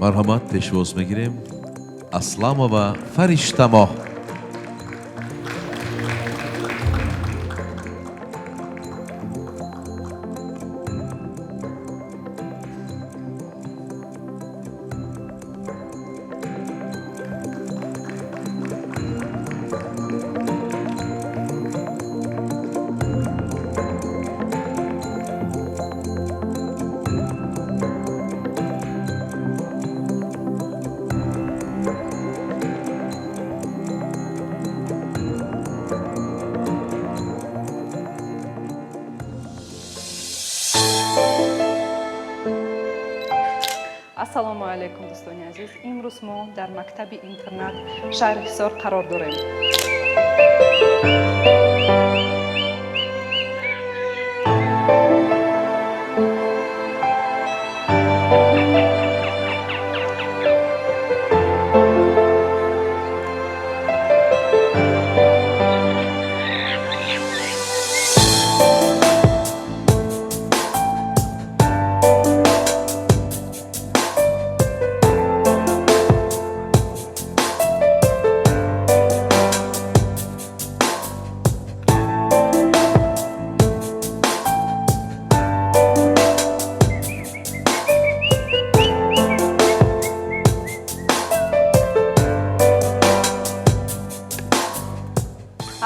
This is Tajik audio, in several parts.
Марҳамат, пешвоз мегирем Асламова Фариштамоҳ. Ассалому алайкум, дӯстони азиз. Имрӯз мо дар мактаби интернат шаҳри Ҳисор қарор дорем.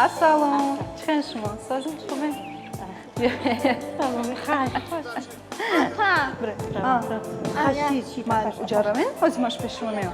Ассалом, чӣ хел шумо? Созем, хубем? Саломи, хайр. Ман уҷаравем, ҳозир пеши шумо меоям.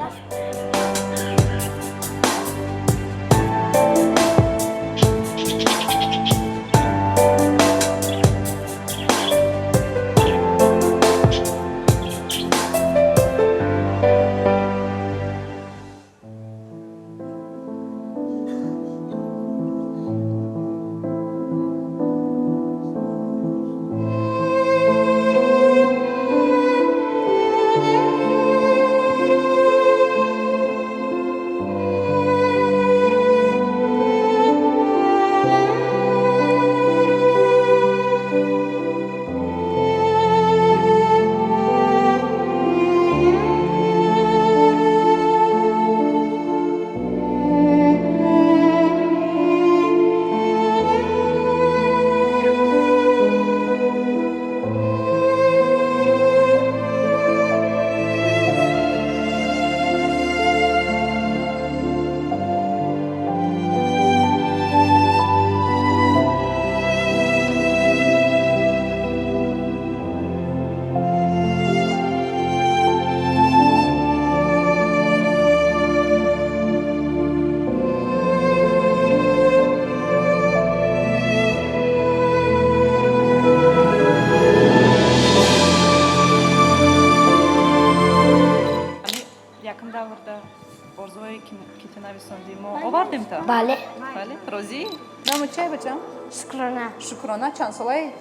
Якум даврда орзуҳое, ки ту нависондӣ, мо овардем та? Бале. Бале, розӣ? Номи чай, бачам? Шукрона. Шукрона. Чанд солаи?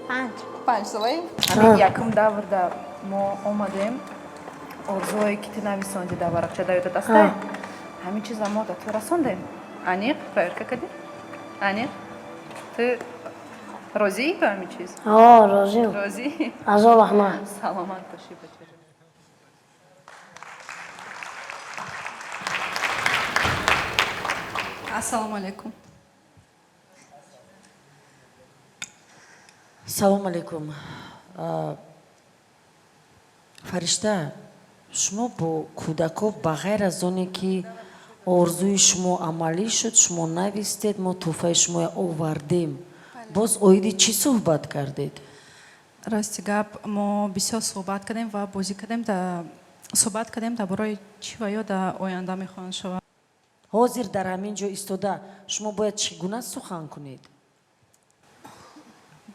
5. 5 солаи. Ҳамин якум даврда мо омадем, орзуҳое, ки ту нависондӣ дар варақча, дар ёдат аста? Ҳамин чиза мо да ту расондем. Аниқ проверка кардӣ, аниқ. Ту розӣ ба ҳамин чиз? Ҳо, розиам. Розӣ? Азор раҳмат. Саломат бошӣ, бача. Ассалому алайкум. Салому алайкум. Фаришта, шумо бо кӯдако, ба ғайр аз оне ки орзуи шумо амалӣ шуд, шумо навистед, мо тӯҳфаи шумоя овардем, боз оиди чӣ суҳбат кардед? Рости гап, мо бисёр суҳбат кардем ва бозӣ кардем, да суҳбат кардем дар бораи чӣ ва ё дар оянда мехоҳанд шавад. Ҳозир дар ҳамин ҷо истода шумо бояд чӣ гуна сухан кунед?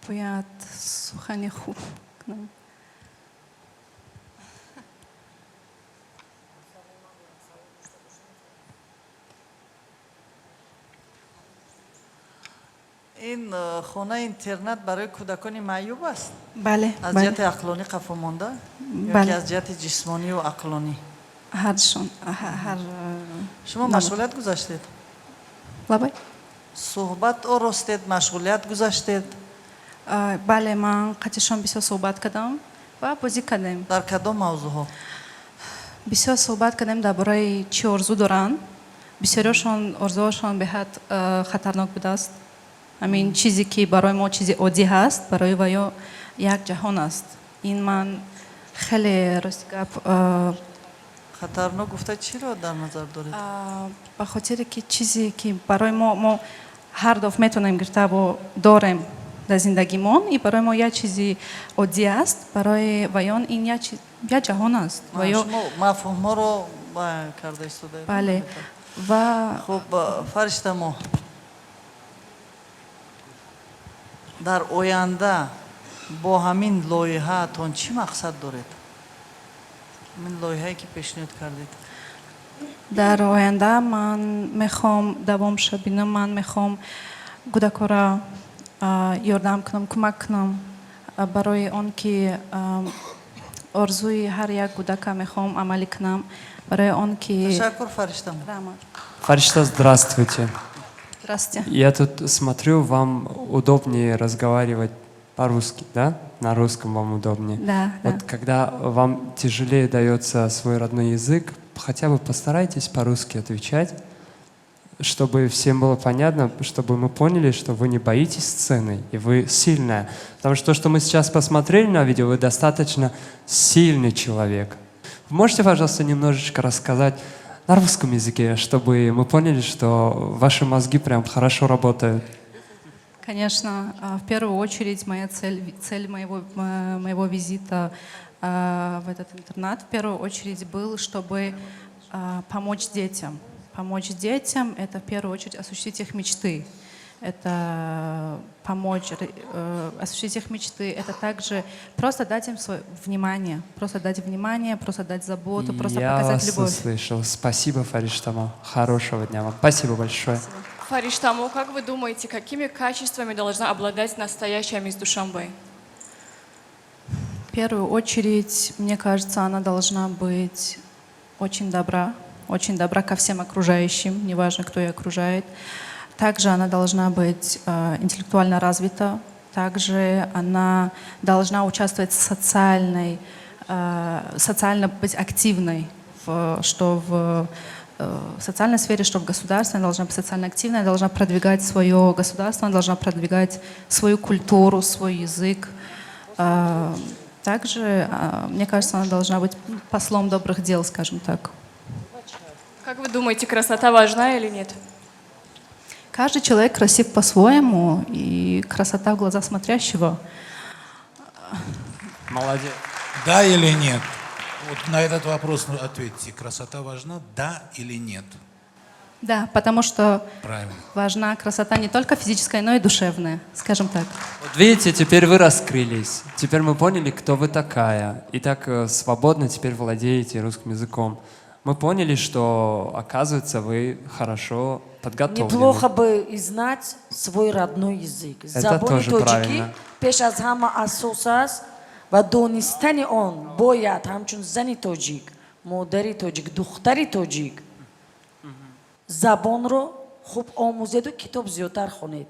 Бояд сухани хуб кунам. Ин хонаи интернат барои кӯдакони маъюб аст? Бале. Аз Бале. ҷиҳати ақлонӣ қафо монда ё Бале. ки аз ҷиҳати ҷисмонию ақлонӣ? Ҳардушон, ҳар Шумо машғулият гузаштед? Лабай. Суҳбат оростед, машғулият гузаштед? Бале, ман қатишон бисёр суҳбат кардам ва бозӣ кардем. Дар кадом мавзӯъҳо? Бисёр суҳбат кардем дар бораи чӣ орзу доранд. Бисёриашон орзуҳошон беҳад хатарнок будааст. Ҳамин чизе, ки барои мо чизи оддӣ ҳаст, барои ваё як ҷаҳон аст. Ин ман хеле, рости гап, Хатарнок гуфта чиро дар назар доред? Ба хотире ки чизе, ки барои мо ҳар дафъ метавонем гирифта бо дорем дар зиндагимон, и барои мо як чизи оддӣ аст, барои ваён ин як ҷаҳон аст. Ваё Шумо мафҳумҳоро карда истодаед. Бале, ва Хуб, Фариштамо, дар оянда бо ҳамин лоиҳаатон чӣ мақсад доред, ҳамин лоиҳае ки пешниҳод кардед? Дар оянда ман мехоҳам давомша бинам. Ман мехоҳам кӯдакҳоро ёрдам кунам, кӯмак кунам, барои он ки орзуи ҳар як кӯдака мехоҳам амалӣ кунам, барои он ки Ташаккур, Фариштамо. Раҳмат. Фаришта, здравствуйте. Здравствуйте. Я тут смотрю, вам удобнее разговаривать по-русски, да? На русском вам удобнее. Да. Вот когда вам тяжелее дается свой родной язык, хотя бы постарайтесь по-русски отвечать, чтобы всем было понятно, чтобы мы поняли, что вы не боитесь сцены, и вы сильная. Потому что то, что мы сейчас посмотрели на видео, вы достаточно сильный человек. Вы можете, пожалуйста, немножечко рассказать на русском языке, чтобы мы поняли, что ваши мозги прям хорошо работают? Конечно, в первую очередь моя цель, цель моего визита в этот интернат, в первую очередь был, чтобы помочь детям. Помочь детям — это в первую очередь осуществить их мечты. Это помочь осуществить их мечты, это также просто дать им свое внимание, просто дать внимание, просто дать заботу, просто Я показать вас любовь. услышал. Спасибо, Фариштамо. Хорошего дня вам. Спасибо большое. Фариштамо, как вы думаете, какими качествами должна обладать настоящая мисс Душанбе? В первую очередь, мне кажется, она должна быть очень добра ко всем окружающим, неважно, кто ее окружает. Также она должна быть интеллектуально развита, также она должна участвовать в социально быть активной, что в социальной сфере, что в государственной, она должна быть социально активной, она должна продвигать свое государство, она должна продвигать свою культуру, свой язык. Также, мне кажется, она должна быть послом добрых дел, скажем так. Как вы думаете, красота важна или нет? Каждый человек красив по-своему, и красота в глазах смотрящего. Молодец. Да или нет? Вот на этот вопрос ответьте. Красота важна, да или нет? Да, потому что Правильно. Важна красота не только физическая, но и душевная, скажем так. Вот видите, теперь вы раскрылись. Теперь мы поняли, кто вы такая. И так свободно теперь владеете русским языком. Мы поняли, что, оказывается, вы хорошо подготовлены. Неплохо бы и знать свой родной язык. Это Забони тоже тоҷикӣ правильно. Пеш аз ҳама асос аст ва донистани он бояд ҳамчун зани тоҷик, модари тоҷик, духтари тоҷик забонро хуб омӯзеду китоб зиёдтар хонед.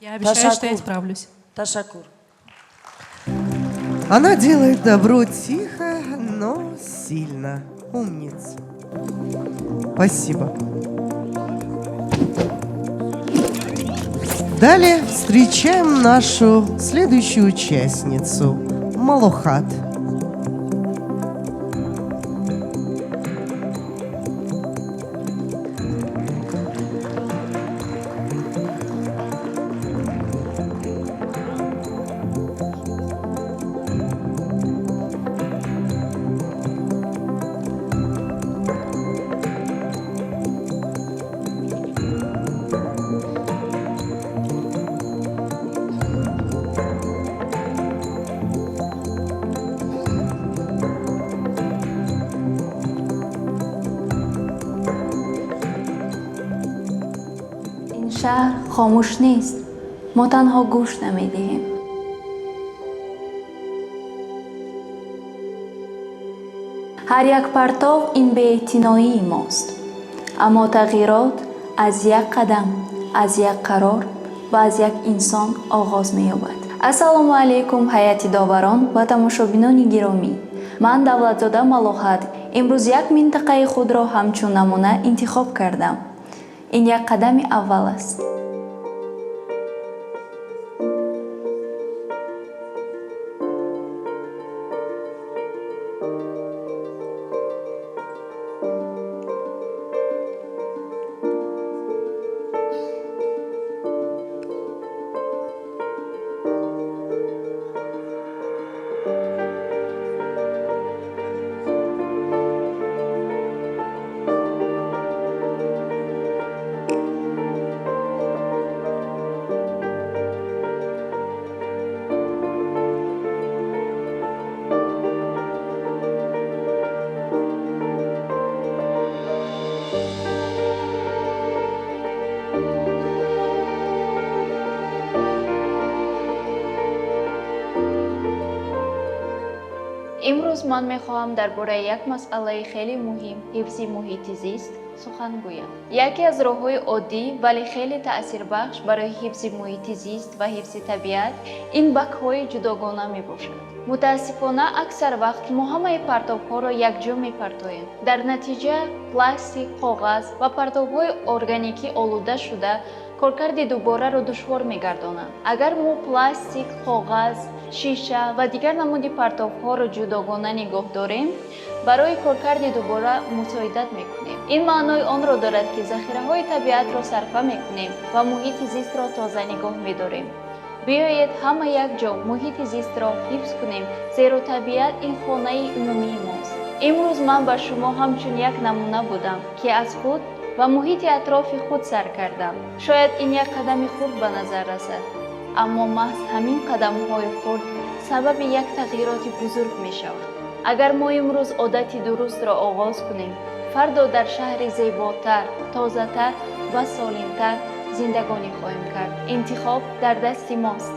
Я обещаю, что я Ташаккур. Исправлюсь. Ташаккур. Она делает добро тихо, но сильно. Умница. Спасибо. Далее встречаем нашу следующую участницу Малохат. Ин шаҳр хомӯш нест, мо танҳо гӯш намедиҳем. Ҳар як партов ин беэътиноии мост, аммо тағйирот аз як қадам, аз як қарор ва аз як инсон оғоз меёбад. Ассалому алайкум, ҳайати доварон ва тамошобинони гиромӣ. Ман Давлатзода Малоҳат. Имрӯз як минтақаи худро ҳамчун намуна интихоб кардам. Ин як қадами аввал аст. Имрӯз ман мехоҳам дар бораи як масъалаи хеле муҳим, ҳифзи муҳити зист, сухан гӯям. Яке аз роҳҳои оддӣ, вале хеле таъсирбахш барои ҳифзи муҳити зист ва ҳифзи табиат ин бакҳои ҷудогона мебошад. Мутаассифона, аксар вақт мо ҳамаи партовҳоро якҷо мепартоем. Дар натиҷа пластик, коғаз ва партовҳои органикӣ олуда шуда, коркарди дубораро душвор мегардонанд. Агар мо пластик, коғаз, шиша ва дигар намуди партовҳоро ҷудогона нигоҳ дорем, барои коркарди дубора мусоидат мекунем. Ин маънои онро дорад, ки захираҳои табиатро сарфа мекунем ва муҳити зистро тоза нигоҳ медорем. Биёед, ҳама якҷо муҳити зистро ҳифз кунем, зеро табиат ин хонаи умумии мост. Имрӯз ман ба шумо ҳамчун як намуна будам, ки аз худ ва муҳити атрофи худ сар кардам. Шояд ин як қадами хурд ба назар расад, аммо маҳз ҳамин қадамҳои хурд сабаби як тағйироти бузург мешаванд. Агар мо имрӯз одати дурустро оғоз кунем, фардо дар шаҳри зеботар, тозатар ва солимтар зиндагонӣ хоҳем кард. Интихоб дар дасти мост.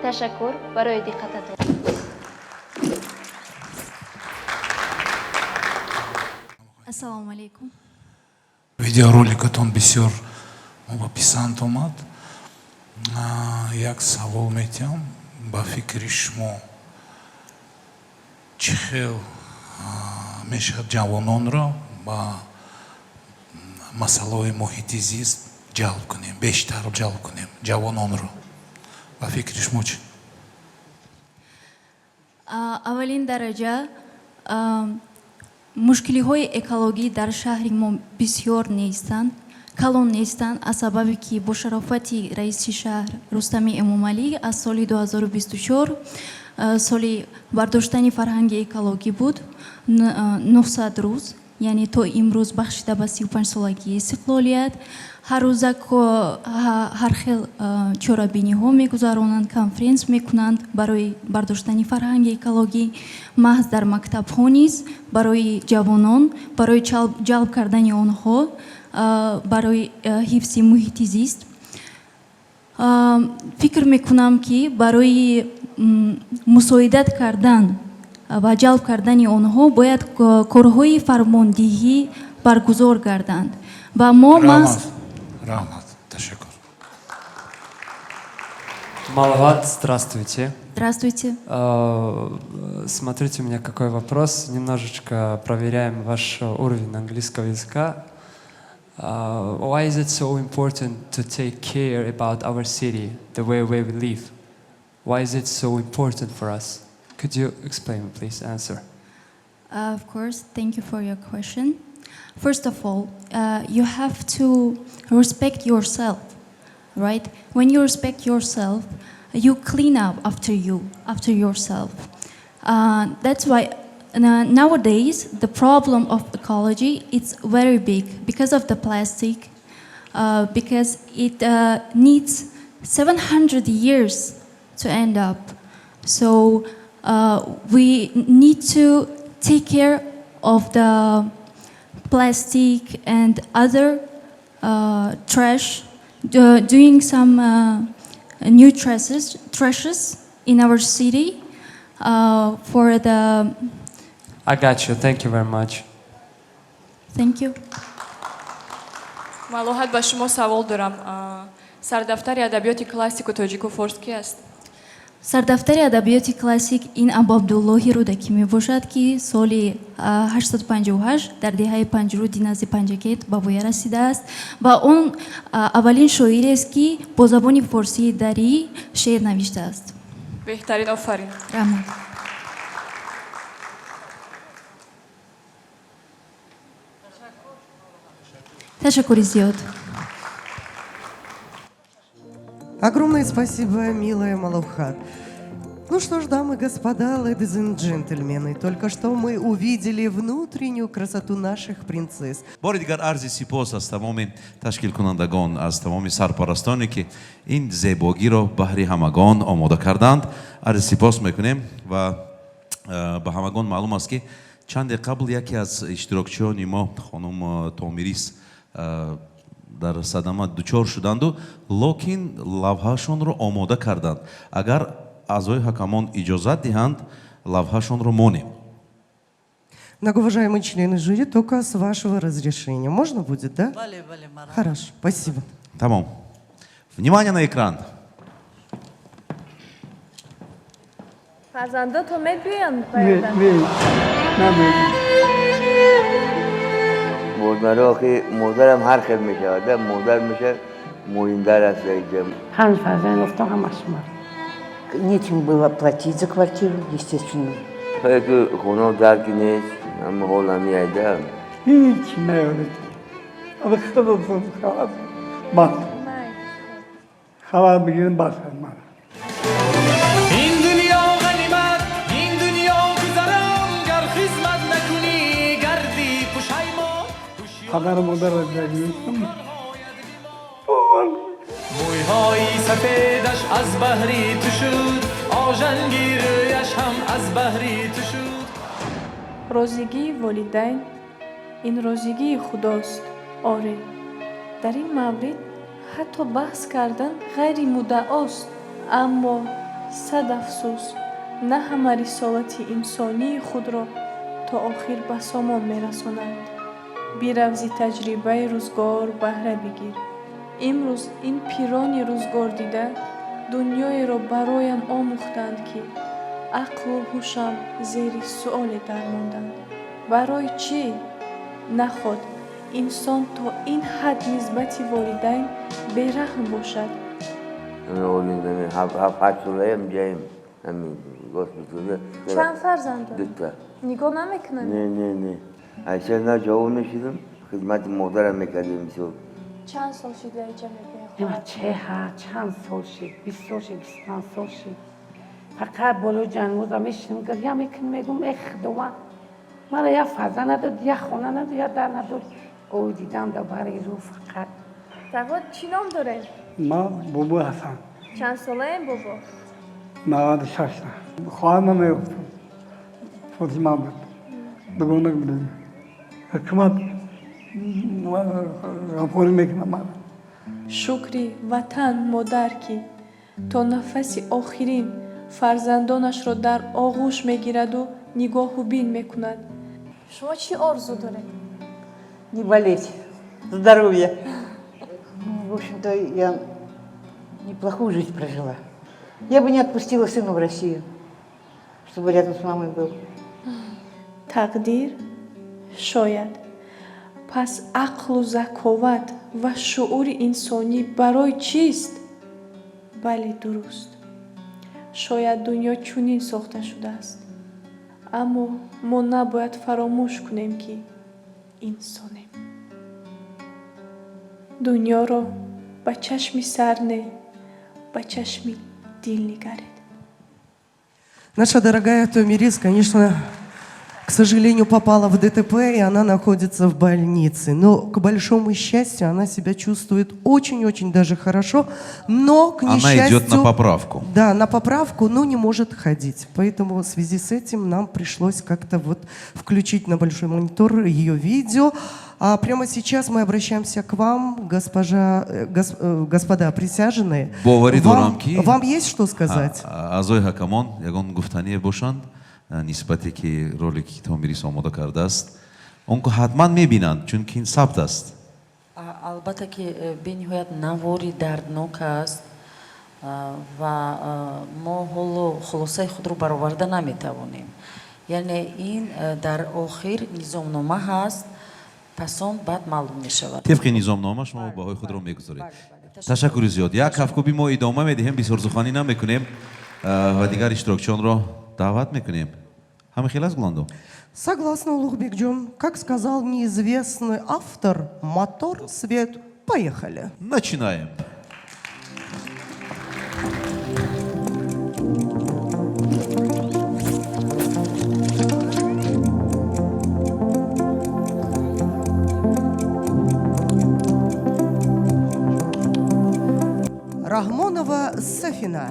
Ташаккур барои диққататон. Ассалому алайкум. Видеороликатон бисёр ба писанд омад. Як савол метиҳам: ба фикри шумо, чӣ хел мешавад ҷавононро ба масъалаҳои муҳити зист ҷалб кунем, бештар ҷалб кунем ҷавононро? Ба фикри шумо чӣ? Аввалин дараҷа, мушкилиҳои экологӣ дар шаҳри мо бисёр нестанд, калон нестанд, аз сабабе ки бо шарофати раиси шаҳр Рустами Эмомалӣ аз соли 2024 соли бардоштани фарҳанги экологӣ буд, 900 рӯз, яъне то имрӯз бахшида ба 35-солагии истиқлолият, ҳар рӯза ҳар хел чорабиниҳо мегузаронанд, конференс мекунанд барои бардоштани фарҳанги экологӣ, маҳз дар мактабҳо низ барои ҷавонон, барои ҷалб кардани онҳо барои ҳифзи муҳити зист. Фикр мекунам, ки барои мусоидат кардан ва ҷалб кардани онҳо бояд корҳои фармондиҳӣ баргузор гарданд ва мо маҳз Раҳмат, ташаккур. Малават, здравствуйте. Здравствуйте. Смотрите, у меня какой вопрос. Немножечко проверяем ваш уровень английского языка. Why is it so important to take care about our city, the way where we live? Why is it so important for us? Could you explain, please, answer? Of course, thank you for your question. First of all, you have to respect yourself, right? When you respect yourself, you clean up after you, after yourself. That's why nowadays the problem of ecology is very big because of the plastic, because it needs 700 years to end up. So we need to take care of the plastic and other trash, doing some new trashes in our city for the... I got you. Thank you very much. Thank you. Малоҳат, ба шумо савол дорам. Сардафтари адабиёти классику тоҷику форс ки аст? Сардафтари адабиёти классик ин Абуабдуллоҳи Рӯдакӣ мебошад, ки соли 858 дар деҳаи Панҷруди назди Панҷакент ба воя расидааст ва он аввалин шоирест, ки бо забони форсии дарӣ шеър навиштааст. Беҳтарин, офарин. Раҳмат. Ташаккури зиёд. Огромное спасибо, милая Малухат. Ну что ж, дамы и господа, ladies and gentlemen, только что мы увидели внутреннюю красоту наших принцесс. Бори дигар арзи сипос аз тамоми ташкилкунандагон, аз тамоми сарпарастоне, ки ин зебогиро баҳри ҳамагон омода карданд, арзи сипос мекунем. Ва ба ҳамагон маълум аст, ки чанде қабл яке аз иштирокчиёни мо, хонум Томирис, дар садама дучор шуданду, локин лавҳашонро омода карданд. Агар аъзои ҳакамон иҷозат диҳанд, лавҳашонро монем. Многоуважаемые члены жюри, только с вашего разрешения. Можно будет, да? Бале, бале, марҳамат. Хорошо, спасибо. Тамом. Внимание на экран. Фарзандото мебиёянд ба Не, ёрдам? не, намебиёянд. Модаро ки модарам ҳар хел мешавад, модар меша муҳимтар аст дар инҷа. Панҷ фарзанд ёфтам, ҳамаш мард. Нечем было платить за квартиру, естественно. Ки хона дарки нест, ҳама ҳол ҳами айда. Ҳеч наёдед. Ама худатон хабар бас. Хабар бигирем, бас ман. Ин дунё ғанимат, ин дунё гузарон, гар хизмат накунӣ, гардӣ пушаймон. Падару модарро нагирифтам. Мӯйҳои сафедаш аз баҳри ту шуд, ожанги рӯяш ҳам аз баҳри ту шуд. Розигии волидайн ин розигии Худост. Оре, дар ин маврид ҳатто баҳс кардан ғайримуддаост, аммо сад афсӯс, на ҳама рисолати инсонии худро то охир ба сомон мерасонанд. Бирав, зи таҷрибаи рӯзгор баҳра бигир. Имрӯз ин пирони рӯзгордида дунёеро бароям омӯхтанд, ки ақлу ҳушам зери суоле дармонданд. Барои чӣ наход инсон то ин ҳад нисбати волидайн бераҳм бошад? 7-8 солаям ҷаем ҳамин госпиталда. Чанд фарзанд доред? Дута. Нигоҳ намекунанд? Не, не, не, айша на ҷавон мешудам, хизмати модарам мекардем бисёр. Чанд сол шуд, инҷа мебиёед? Че ҳа, чанд сол шид, 20 сол шид, 25 сол шид. Фақат болои ҷаноза мешинам, гиря мекунам, мегум: «Э Худованд, мара як фарзанд надод, як хона надод, як дар надод». Ой, дидам да бари рӯ фақат. Тағо, чӣ ном доред? Ман Бобо Ҳасан. Чанд солаем, бобо? 96-та. Хоҳарам меёфтам. Фотима буд. Дугона будем. Ҳукумат ғамхорӣ мекунад мара. Шукри ватан модар, ки то нафаси охирин фарзандонашро дар оғӯш мегираду нигоҳу бин мекунад. Шумо чӣ орзу доред? Не болеть. Здоровья. Ну, в общем-то, я неплохую жизнь прожила. Я бы не отпустила сына в Россию, чтобы рядом с мамой был. Тақдир шояд. Пас ақлу заковат ва шуури инсонӣ барои чист? Бале, дуруст, шояд дунё чунин сохта шудааст, аммо мо набояд фаромӯш кунем, ки инсонем. Дунёро ба чашми сар не, ба чашми дил нигаред. Наша дорогая Томирис, конечно, к сожалению, попала в ДТП, и она находится в больнице. Но, к большому счастью, она себя чувствует очень-очень даже хорошо, но, к Она несчастью... идет на поправку. Да, на поправку, но не может ходить. Поэтому в связи с этим нам пришлось как-то вот включить на большой монитор ее видео. А прямо сейчас мы обращаемся к вам, госпожа, господа присяжные. Боварӣ Вам, дорам, ки вам есть что сказать? Аъзои ҳакамон ягон гуфтание бошанд нисбате ки ролики Томирис омода кардааст, он ку ҳатман мебинанд, чунки ин сабт аст. Албатта ки бениҳоят навори дарднок аст. Ва мо ҳоло хулосаи худро бароварда наметавонем. Яъне ин дар охир низомнома ҳаст, пас он баъд маълум мешавад. Тибқи низомнома шумо баҳои худро мегузоред. Ташаккури зиёд. Як кафкӯбӣ мо идома медиҳем, бисёрсуханӣ намекунем ва дигар иштирокчиёнро даъват мекунем. Ҳамин хел аст, Гуландом? Согласна, Улугбекджон. Как сказал неизвестный автор, мотор, свет, поехали. Начинаем. Рахмонова Сафина.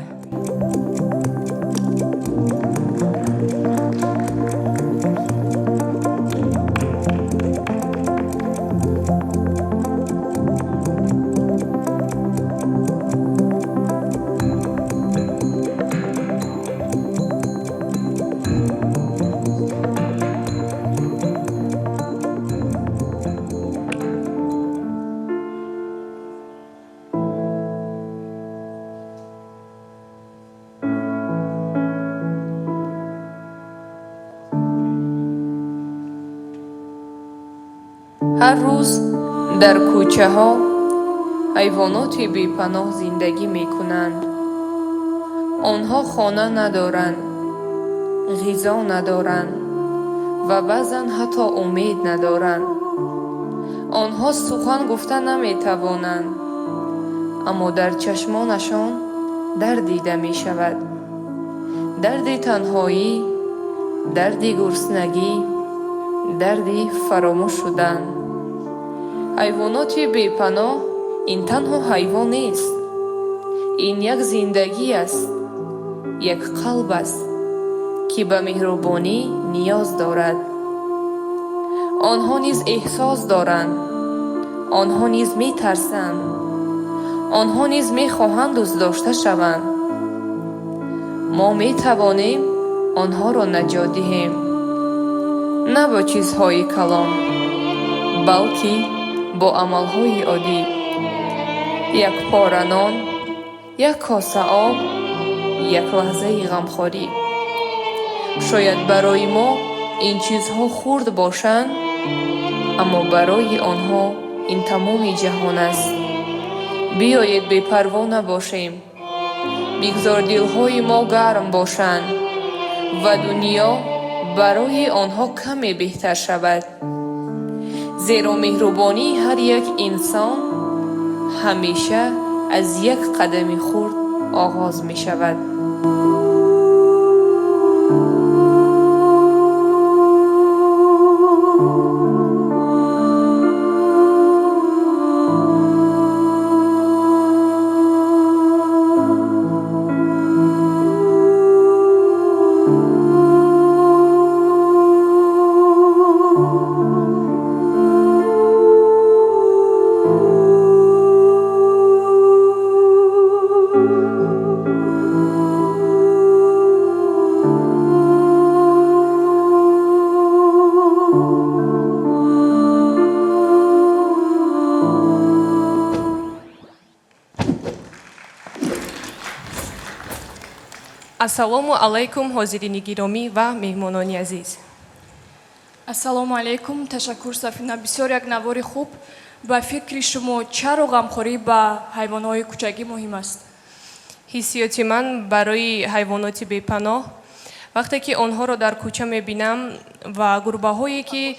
Ҳар рӯз дар кӯчаҳо ҳайвоноти бепаноҳ зиндагӣ мекунанд. Онҳо хона надоранд, ғизо надоранд ва баъзан ҳатто умед надоранд. Онҳо сухан гуфта наметавонанд, аммо дар чашмонашон дард дида мешавад. Дарди танҳоӣ, дарди гурснагӣ, дарди фаромӯш шудан. Ҳайвоноти бепаноҳ ин танҳо ҳайвон нест. Ин як зиндагӣ аст, як қалб аст, ки ба меҳрубонӣ ниёз дорад. Онҳо низ эҳсос доранд, онҳо низ метарсанд, онҳо низ мехоҳанд дӯстдошта шаванд. Мо метавонем онҳоро наҷот диҳем. На бо чизҳои калон, балки бо амалҳои оддӣ. Як пора нон, як коса об, як лаҳзаи ғамхорӣ. Шояд барои мо ин чизҳо хурд бошанд, аммо барои онҳо ин тамоми ҷаҳон аст. Биёед бепарво набошем. Бигзор дилҳои мо гарм бошанд ва дунё барои онҳо каме беҳтар шавад. Зеро меҳрубонии ҳар як инсон ҳамеша аз як қадами хурд оғоз мешавад. Ассалому алайкум, ҳозирини гиромӣ ва меҳмонони азиз. Ассалому алайкум, ташаккур, Сафина, бисёр як навори хуб. Ба фикри шумо, чаро ғамхорӣ ба ҳайвонҳои кӯчагӣ муҳим аст? Ҳиссиёти ман барои ҳайвоноти бепаноҳ, вақте ки онҳоро дар кӯча мебинам ва гурбаҳое ки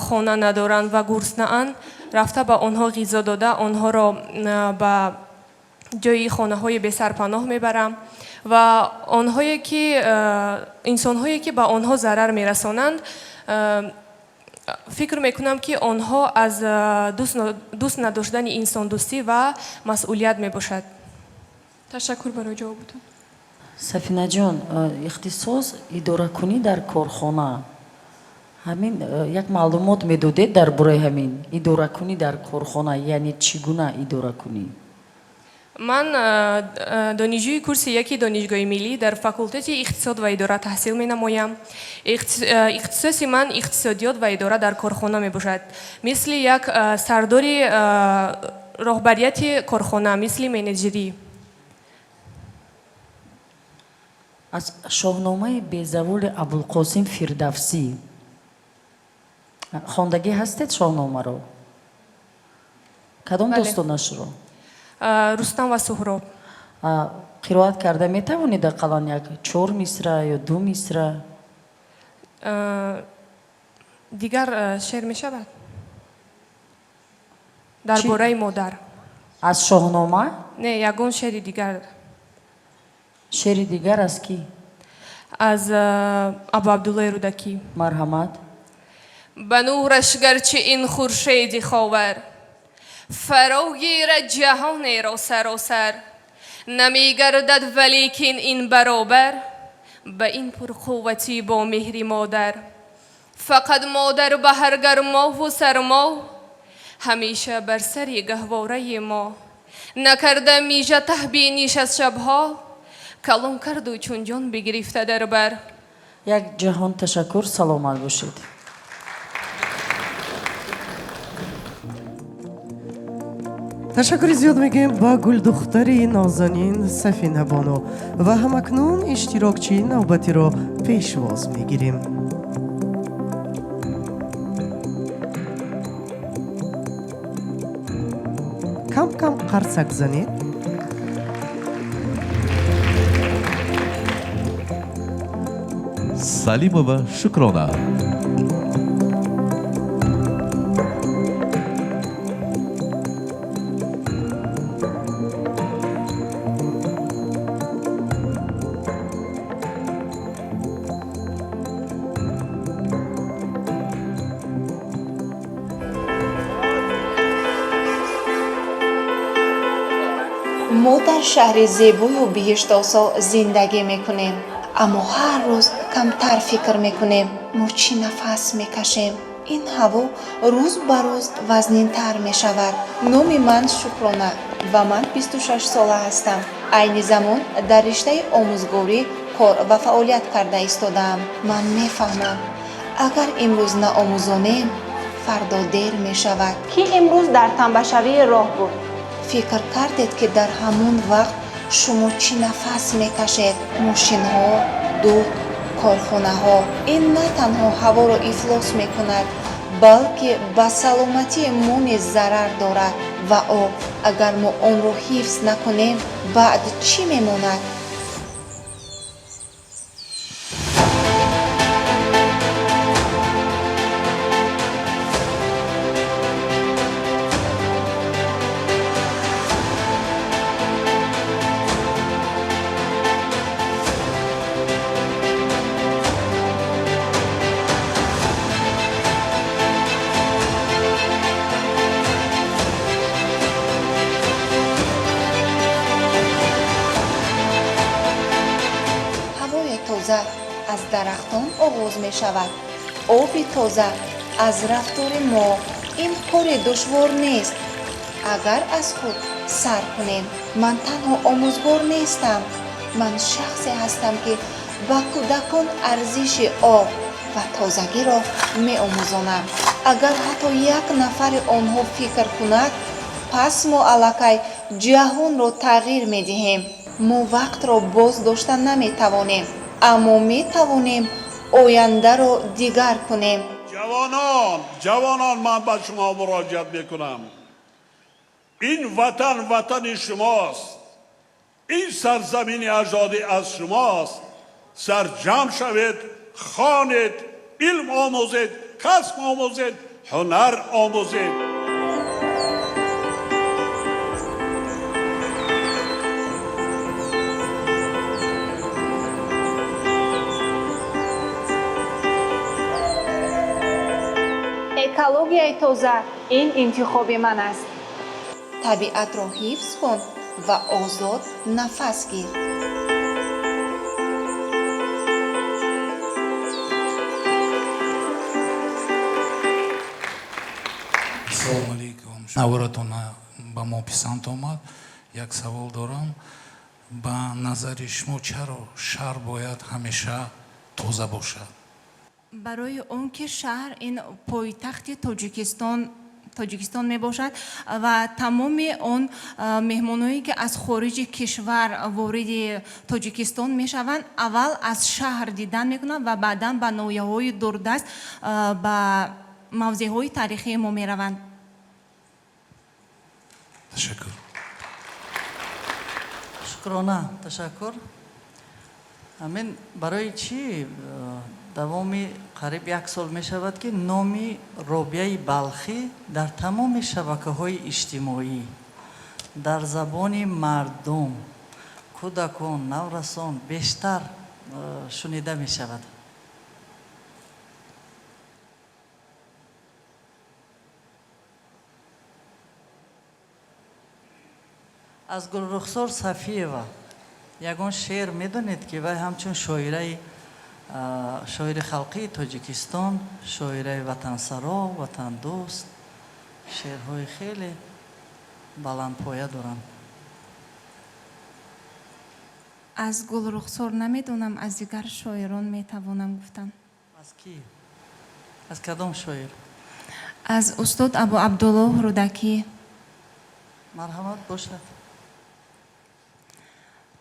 хона надоранд ва гуруснаанд, рафта ба онҳо ғизо дода, онҳоро ба ҷои хонаҳои бесарпаноҳ мебарам ва онҳое ки инсонҳое ки ба онҳо зарар мерасонанд, фикр мекунам, ки онҳо аз дӯст надоштани инсондӯстӣ ва масъулият мебошад. Ташаккур барои ҷавобутон. Сафинаҷон, ихтисос идоракунӣ дар корхона, ҳамин як маълумот медодед дар бораи ҳамин идоракунӣ дар корхона, яъне чӣ гуна идоракунӣ? Ман донишҷӯи курси яки Донишгоҳи миллӣ дар факултети иқтисод ва идора таҳсил менамоям. Ихтисоси ман иқтисодиёт ва идора дар корхона мебошад. Мисли як сардори роҳбарияти корхона, мисли менеҷерӣ. Аз Шоҳномаи безаволи Абулқосим Фирдавсӣ хондагӣ ҳастед? Шоҳномаро кадом Бале. достонашро? Рустам ва Суҳроб. Қироат карда метавонед ақаллан як чор мисра ё ду мисра? Дигар шеър мешавад дар бораи модар. Аз Шоҳнома? Не, ягон шеъри дигар. Шеъри дигар аз кӣ? Аз Абу Абдуллои Рӯдакӣ. Марҳамат. Ба нураш гарчи ин хуршеди ховар фаро гирад ҷаҳонеро саросар, намегардад валекин ин баробар ба ин пурқувватӣ бо меҳри модар. Фақат модар ба ҳар гармову сармо ҳамеша бар сари гаҳвораи мо накарда мижа таҳбиниш аз шабҳо калон карду чун ҷон бигирифта дар бар. Як ҷаҳон ташаккур, саломат бошед. Ташаккури зиёд мегӯем ба гулдухтари нозанин Сафинабону ва ҳамакнун иштирокчии навбатиро пешвоз мегирем. Кам кам қарсак занед. Салимова Шукрона. Мо дар шаҳри зебою биҳиштосо зиндагӣ мекунем, аммо ҳар рӯз камтар фикр мекунем, мо чӣ нафас мекашем. Ин ҳаво рӯз ба рӯз вазнинтар мешавад. Номи ман Шукрона ва ман 26 сола ҳастам. Айни замон дар риштаи омӯзгорӣ кор ва фаъолият карда истодаам. Ман мефаҳмам, агар имрӯз наомӯзонем, фардо дер мешавад. Кӣ имрӯз дар тамбашавии роҳ буд? Фикр кардед, ки дар ҳамон вақт шумо чӣ нафас мекашед? Мошинҳо, дуд, корхонаҳо. Ин на танҳо ҳаворо ифлос мекунад, балки ба саломатии мо низ зарар дорад. Ва об, агар мо онро ҳифз накунем, баъд чӣ мемонад? Ҳавои тоза аз дарахтон оғоз мешавад, оби тоза аз рафтори мо. Ин кори душвор нест, агар аз худ сар кунем. Ман танҳо омӯзгор нестам, ман шахсе ҳастам, ки ба кӯдакон арзиши об ва тозагиро меомӯзонам. Агар ҳатто як нафари онҳо фикр кунад, пас мо аллакай ҷаҳонро тағйир медиҳем. Мо вақтро боз дошта наметавонем, аммо метавонем ояндаро дигар кунем. Ҷавонон, ҷавонон, ман ба шумо муроҷиат мекунам. Ин ватан ватани шумост, ин сарзамини аҷдодӣ аз шумост. Сарҷамъ шавед, хонед, илм омӯзед, касб омӯзед, ҳунар омӯзед. Экологияи тоза ин интихоби ман аст. Табиатро ҳифз кун ва озод нафас гир. Ассалому алайкум. Наворатона ба мо писанд омад. Як савол дорам. Ба назари шумо, чаро шаҳр бояд ҳамеша тоза бошад? Барои он ки шаҳр ин пойтахти Тоҷикистон Тоҷикистон мебошад ва тамоми он меҳмоное, ки аз хориҷи кишвар вориди Тоҷикистон мешаванд, аввал аз шаҳр дидан мекунанд ва баъдан ба ноҳияҳои дурдаст, ба мавзеъҳои таърихии мо мераванд. Ташаккур. Шукрона, ташаккур. Ҳамин барои чӣ давоми қариб як сол мешавад, ки номи Робияи Балхӣ дар тамоми шабакаҳои иҷтимоӣ, дар забони мардум, кӯдакон, наврасон бештар шунида мешавад? Аз Гулрухсор Сафиева ягон шеър медонед, ки вай ҳамчун шоираи шоири халқии Тоҷикистон, шоираи ватансаро, ватандӯст, шеърҳои хеле баландпоя доранд? Аз Гулрухсор намедонам, аз дигар шоирон метавонам гуфтан. Аз кӣ, аз кадом шоир? Аз устод Абу Абдуллоҳ Рӯдакӣ. Марҳамат, бошад.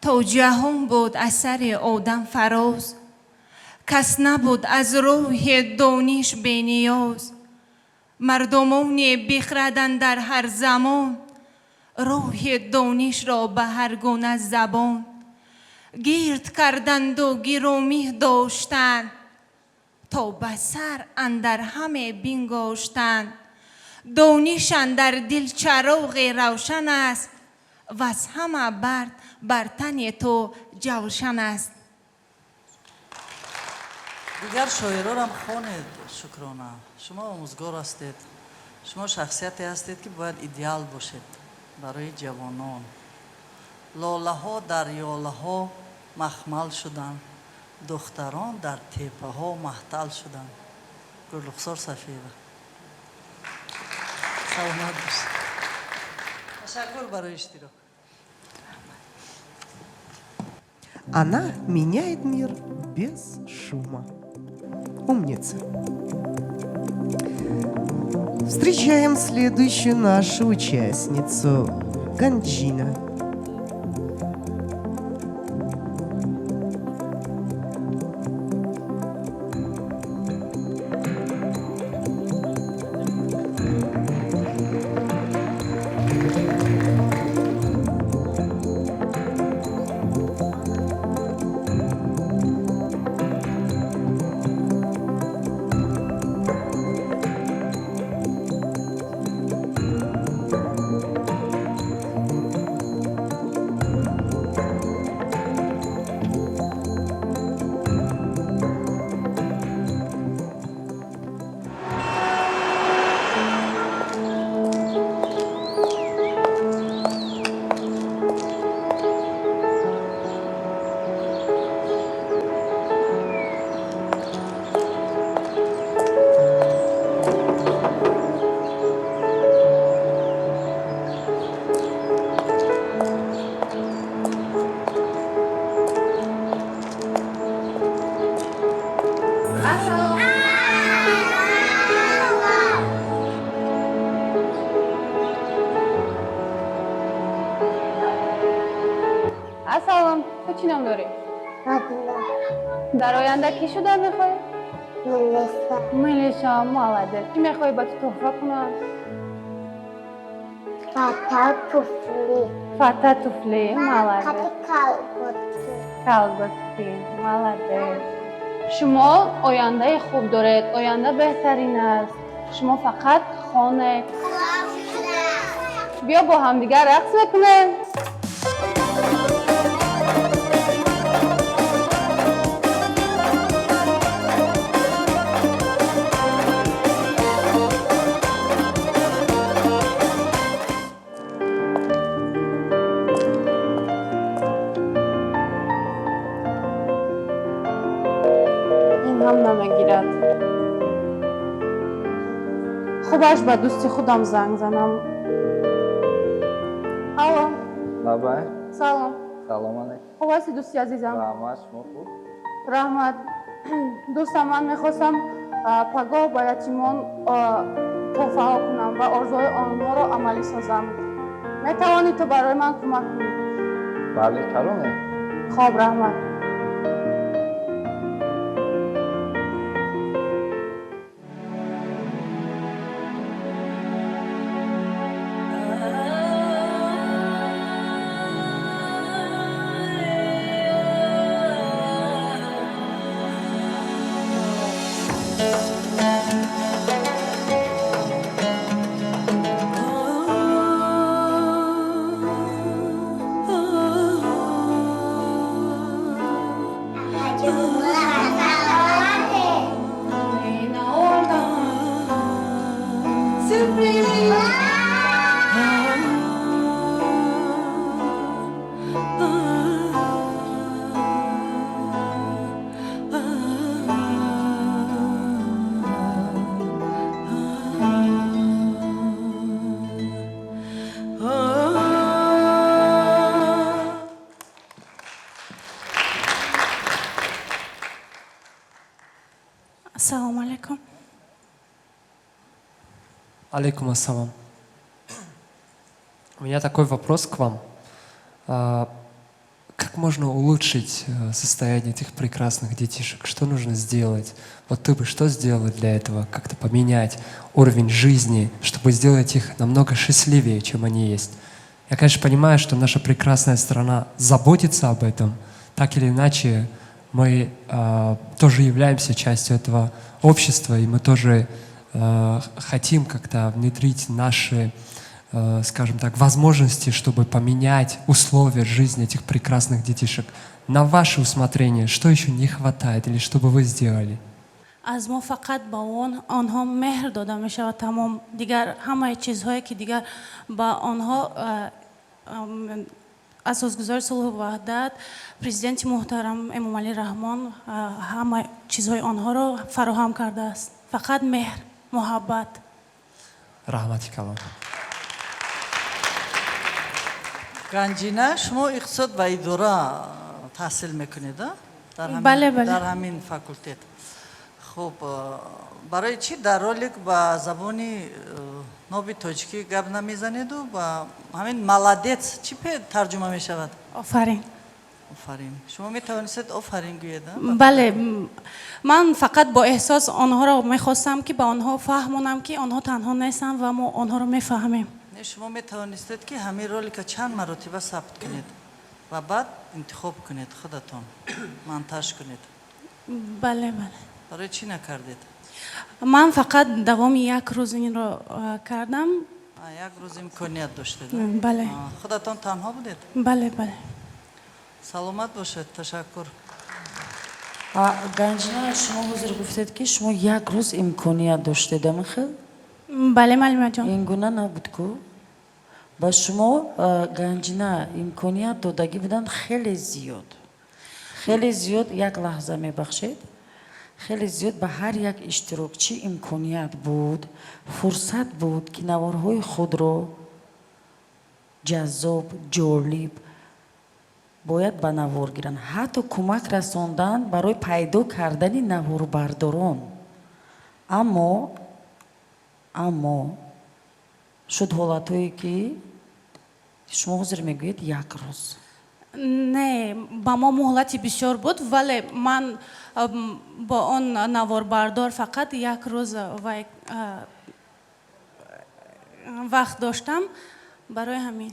То ҷаҳон буд асари одам фароз, кас набуд аз рӯҳи дониш бениёз. Мардумоне бихраданд дар ҳар замон, рӯҳи донишро ба ҳар гуна забон гирд карданду гиромӣ доштанд, то ба сар андар ҳаме бингоштанд. Дониш андар дил чароғи равшан аст, ваз ҳама бард бар тани ту ҷавшан аст. Дигар шоирорам хонед, Шукрона. Шумо омӯзгор ҳастед, шумо шахсияте ҳастед, ки бояд идеал бошед барои ҷавонон. Лолаҳо дар ёлаҳо махмал шуданд, духтарон дар теппаҳо маҳтал шуданд. Гулрухсор Сафиева, саломат бошед, ташаккур барои иштирок. Она меняет мир без шума. Умница. Встречаем следующую нашу участницу. Ганджина. Ассалом, ту чӣ ном дорӣ? Дар оянда кӣ шудан мехоҳӣ? Милиса. Милиса, молодец. Чӣ мехоҳӣ ба ту тӯҳфа кунам? Фата туфли. Фата туфли, молодец. Калготки. Калготки, молодец. Шумо ояндаи хуб доред, оянда беҳтарин аст. Шумо фақат хонед. Биё бо ҳамдигар рақс мекунем. Ин ҳам намегирад. Хубаш ба дӯсти худам занг занам. Алло. Лабай. Салом. Салом алейкум. Хуб ҳасти, дӯсти азизам? Раҳмат, шумо хуб? Раҳмат. Дӯстам, ман мехостам пагоҳ ба ятимон Тӯҳфаҳо кунам ва орзуҳои онҳоро амалӣ созам. Метавонӣ ту барои ман кӯмак кунӣ? Бале, чаро не? Хоб, раҳмат. Ассалому алайкум. Алейкум ассалам. У меня такой вопрос к вам. Как можно улучшить состояние этих прекрасных детишек? Что нужно сделать? Вот ты бы что сделала для этого? Как-то поменять уровень жизни, чтобы сделать их намного счастливее, чем они есть? Я, конечно, понимаю, что наша прекрасная страна заботится об этом. Так или иначе, мы тоже являемся частью этого общества, и мы тоже хотим как-то внедрить наши, скажем так, возможности, чтобы поменять условия жизни этих прекрасных детишек. На ваше усмотрение, что еще не хватает или что бы вы сделали? Аз мо фақат ба он онҳо меҳр дода мешавад, тамом. Дигар ҳамаи чизҳое ки дигар ба онҳо асосгузори сулҳу ваҳдат, президенти муҳтарам Эмомалӣ Раҳмон ҳама чизҳои онҳоро фароҳам кардааст. Фақат меҳр, муҳаббат. Раҳмати калон. Ганҷина, шумо иқтисод ва идора таҳсил мекунед, а? Бале, бале. Дар ҳамин факултет. Хуб, барои чӣ дар ролик ба забони ноби тоҷикӣ гап намезанеду ба ҳамин молодец чӣ тарҷума мешавад? Офарин. Офарин. Шумо метавонистед офарин гӯед, а? Бале, ман фақат бо эҳсос онҳоро мехостам, ки ба онҳо фаҳмонам, ки онҳо танҳо нестанд ва мо онҳоро мефаҳмем. Не, шумо метавонистед, ки ҳамин ролика чанд маротиба сабт кунед ва баъд интихоб кунед, худатон монтаж кунед. Бале, бале. Барои чӣ накардед? Ман фақат давоми як рӯз инро кардам. Як рӯз имконият доштед? Бале. Худатон танҳо будед? Бале, бале. Саломат бошед, ташаккур. Ганҷина, шумо ҳозир гуфтед, ки шумо як рӯз имконият доштед, амихел? Бале, маълимаҷон. Ин гуна набуд ку? Ба шумо, Ганҷина, имконият додагӣ буданд хеле зиёд, хеле зиёд. Як лаҳза, мебахшед. Хеле зиёд ба ҳар як иштирокчӣ имконият буд, фурсат буд, ки наворҳои худро ҷаззоб, ҷолиб бояд ба навор гиранд, ҳатто кӯмак расондан барои пайдо кардани наворбардорон. Аммо шуд ҳолатҳое, ки шумо ҳозир мегӯед як рӯз. Не, ба мо муҳлати бисёр буд, вале ман бо он наворбардор фақат як рӯз вай вақт доштам барои ҳамин.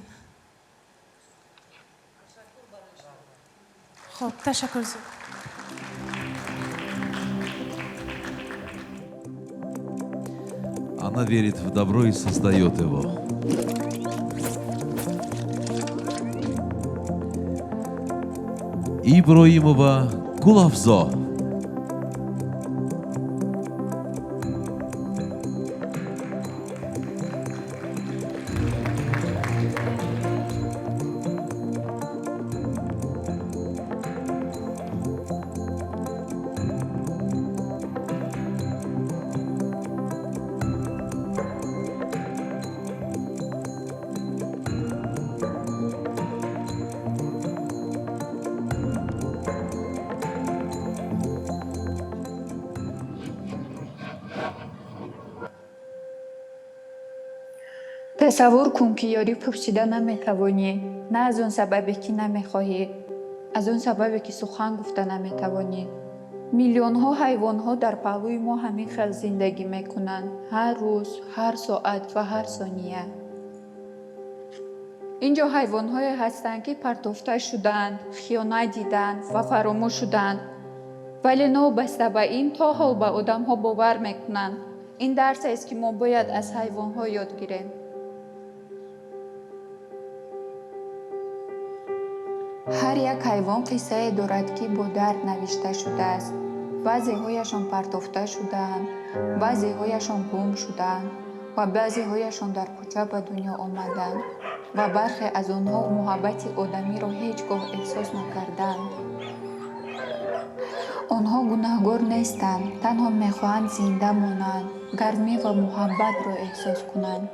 Хоб, ташаккур зиёд. Она верит в добро и создает его. Иброимова Гулафзо. Тасаввур кун, ки ёрӣ пурсида наметавонӣ, на аз он сабабе, ки намехоҳӣ, аз он сабабе, ки сухан гуфта наметавонӣ. Миллионҳо ҳайвонҳо дар паҳлӯи мо ҳамин хел зиндагӣ мекунанд, ҳар рӯз, ҳар соат ва ҳар сония. Ин ҷо ҳайвонҳое ҳастанд, ки партофта шудаанд, хиёнат дидаанд ва фаромӯш шудаанд, вале новобаста ба ин то ҳол ба одамҳо бовар мекунанд. Ин дарсест, ки мо бояд аз ҳайвонҳо ёд гирем. Ҳар як ҳайвон қиссае дорад, ки бо дард навишта шудааст. Баъзеҳояшон партофта шудаанд, баъзеҳояшон гум шудаанд ва баъзеҳояшон дар кӯча ба дунё омаданд ва бархе аз онҳо муҳаббати одамиро ҳеҷ гоҳ эҳсос накардаанд. Онҳо гунаҳгор нестанд, танҳо мехоҳанд зинда монанд, гармӣ ва муҳаббатро эҳсос кунанд.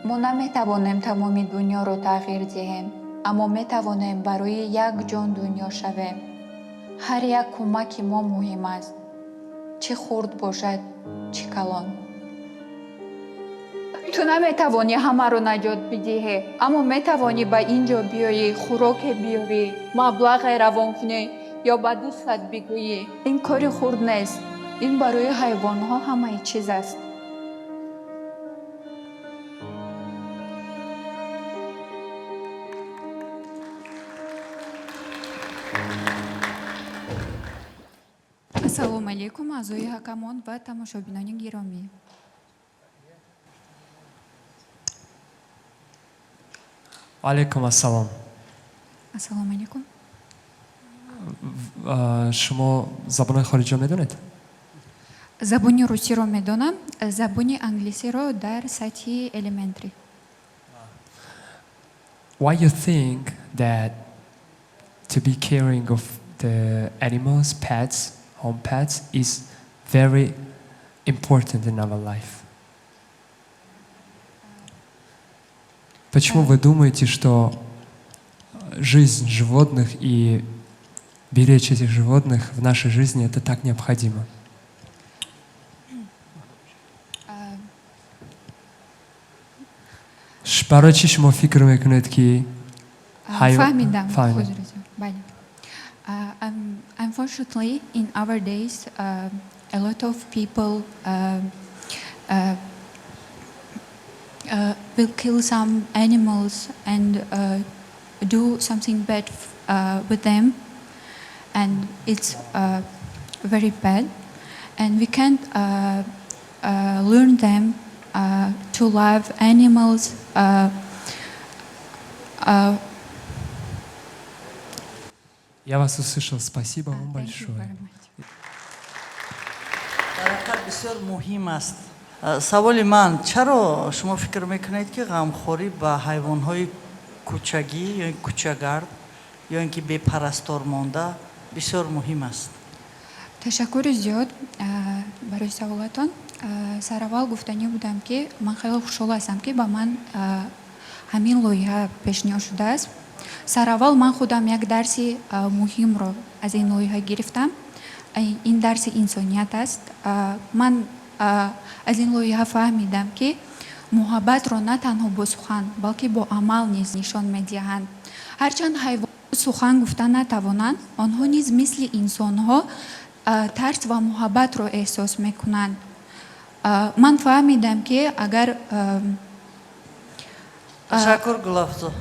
Мо наметавонем тамоми дунёро тағйир диҳем, аммо метавонем барои як ҷон дунё шавем. Ҳар як кӯмаки мо муҳим аст, чӣ хурд бошад, чӣ калон. Ту наметавонӣ ҳамаро наҷот бидиҳӣ, аммо метавонӣ ба ин ҷо биёӣ, хӯроке биёрӣ, маблағе равон кунӣ ё ба дӯстат бигӯӣ. Ин кори хурд нест, ин барои ҳайвонҳо ҳамаи чиз аст. Ассалому алайкум, аъзои ҳакамон ва тамошобинони гиромӣ. Алейкум ассалом. Ассалому алайкум. Шумо забонҳои хориҷиро медонед? Забони русиро медонам, забони англисиро дар сатҳи elementary. Why you think that to be caring of the animals, pets, home pets is very important in our life? Почему вы думаете, что жизнь животных и беречь этих животных в нашей жизни это так необходимо? Барои чӣ шумо фикр мекунед, ки Фаҳмидам. Фаҳмидам. Бале. Unfortunately, in our days, a lot of people will kill some animals and do something bad with them, and it's very bad. And we can't learn them to love animals. Я вас услышал. Спасибо вам Thank you большое. Very much. Дар ҳақиқат бисёр муҳим аст. Саволи ман: чаро шумо фикр мекунед, ки ғамхорӣ ба ҳайвонҳои кӯчагӣ ё кӯчагард ё ин ки бепарастор монда бисёр муҳим аст? Ташаккури зиёд барои саволатон. Сараввал гуфтанӣ будам, ки ман хеле хушҳол ҳастам, ки ба ман ҳамин лоиҳа пешниҳод шудааст. Сараввал ман худам як дарси муҳимро аз ин лоиҳа гирифтам. Ин дарси инсоният аст. Ман аз ин лоиҳа фаҳмидам, ки муҳаббатро на танҳо бо сухан, балки бо амал низ нишон медиҳанд. Ҳарчанд ҳайвон сухан гуфта натавонанд, онҳо низ мисли инсонҳо тарс ва муҳаббатро эҳсос мекунанд. Ман фаҳмидам, ки агар Ташаккур, Гулафзо,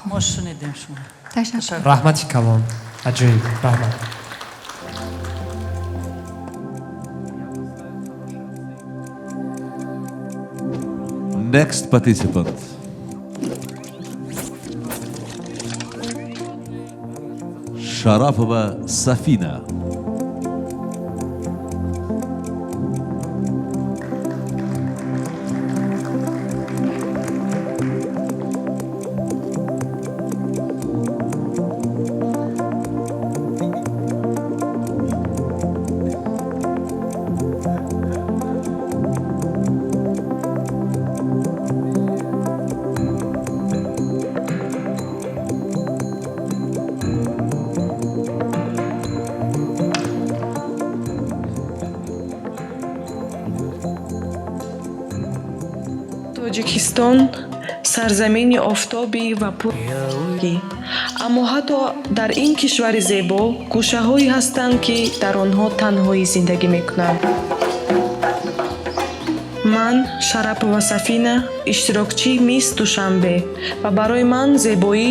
мо шунидем шумо. Ташаккур. Раҳмати калон, аҷоиб, раҳмат. Next participant. Шарапова Сафина. Тоҷикистон сарзамини офтобӣ ва пурги. Аммо ҳатто дар ин кишвари зебо гӯшаҳое ҳастанд, ки дар онҳо танҳоӣ зиндагӣ мекунанд. Ман Шарапова Сафина, иштирокчии Мисс Душанбе, ва барои ман зебоӣ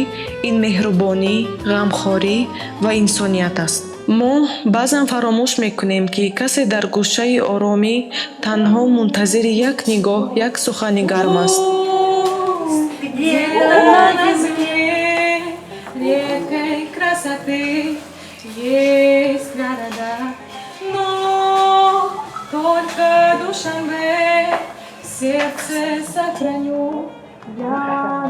ин меҳрубонӣ, ғамхорӣ ва инсоният аст. Мо баъзан фаромӯш мекунем, ки касе дар гӯшаи оромӣ танҳо мунтазири як нигоҳ, як сухани гарм аст. Где-то на земле редкой красоты есть города, но только Душанбе в сердце сохраню я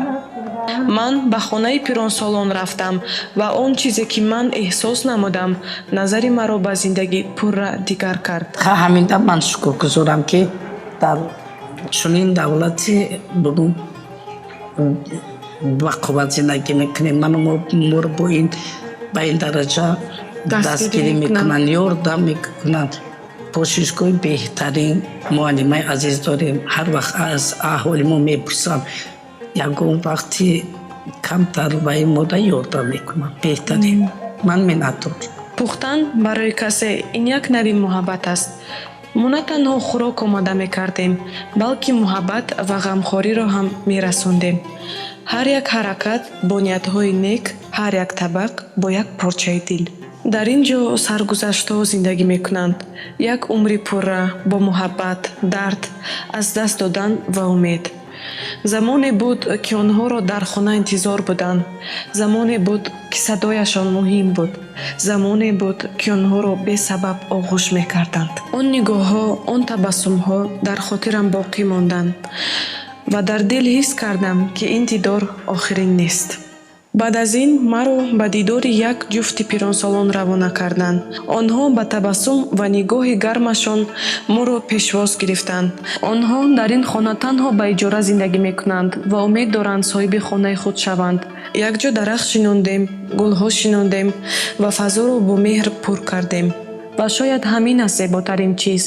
навсегда. Ман ба хонаи пиронсолон рафтам ва он чизе, ки ман эҳсос намудам, назари маро ба зиндагӣ пурра дигар кард. Ҳаминда ман шукргузорам, ки дар чунин давлати бугун ба қувват зиндагӣ мекунем. Ману моро бо ин ба ин дараҷа дастгирӣ мекунанд, ёрдам мекунанд. Пошишгоҳи беҳтарин, муаллимаи азиз дорем. Ҳар вақт аз аҳволи мо мепурсанд, ягон вақти камтар ба ин мода ёрдам мекунанд. Беҳтарин, ман миннатдор. Пухтан барои касе ин як нави муҳаббат аст. Мо на танҳо хӯрок омода мекардем, балки муҳаббат ва ғамхориро ҳам мерасондем. Ҳар як ҳаракат бо ниятҳои нек, ҳар як табақ бо як порчаи дил. Дар ин ҷо саргузаштҳо зиндагӣ мекунанд, як умри пурра бо муҳаббат, дард, аз даст додан ва умед. Замоне буд, ки онҳоро дар хона интизор буданд. Замоне буд, ки садояшон муҳим буд. Замоне буд, ки онҳоро бесабаб оғӯш мекарданд. Он нигоҳҳо, он табассумҳо дар хотирам боқӣ монданд ва дар дил ҳис кардам, ки ин дидор охирин нест. Баъд аз ин маро ба дидори як ҷуфти пиронсолон равона карданд. Онҳо ба табассум ва нигоҳи гармашон моро пешвоз гирифтанд. Онҳо дар ин хона танҳо ба иҷора зиндагӣ мекунанд ва умед доранд соҳиби хонаи худ шаванд. Якҷо дарахт шинондем, гулҳо шинондем ва фазоро бо меҳр пур кардем. Ва шояд ҳамин аст зеботарин чиз,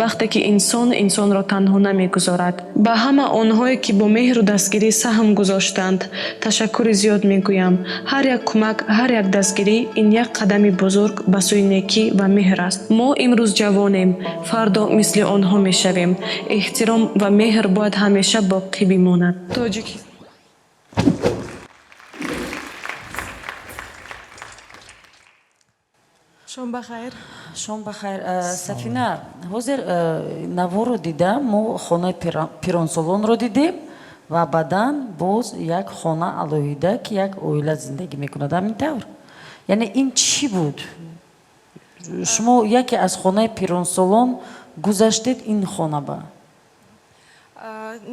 вақте ки инсон инсонро танҳо намегузорад. Ба ҳама онҳое, ки бо меҳру дастгирӣ саҳм гузоштанд, ташаккури зиёд мегӯям. Ҳар як кӯмак, ҳар як дастгирӣ ин як қадами бузург ба сӯи некӣ ва меҳр аст. Мо имрӯз ҷавонем, фардо мисли онҳо мешавем. Эҳтиром ва меҳр бояд ҳамеша боқӣ бимонад. Тоҷики Шом бахайр. Шом бахайр, Сафина. Ҳозир наворо дидам, мо хонаи пиронсолонро дидем ва баъдан боз як хона алоҳида, ки як оила зиндагӣ мекунад. Ҳамин тавр, яъне ин чӣ буд? Шумо яке аз хонаи пиронсолон гузаштед ин хона ба?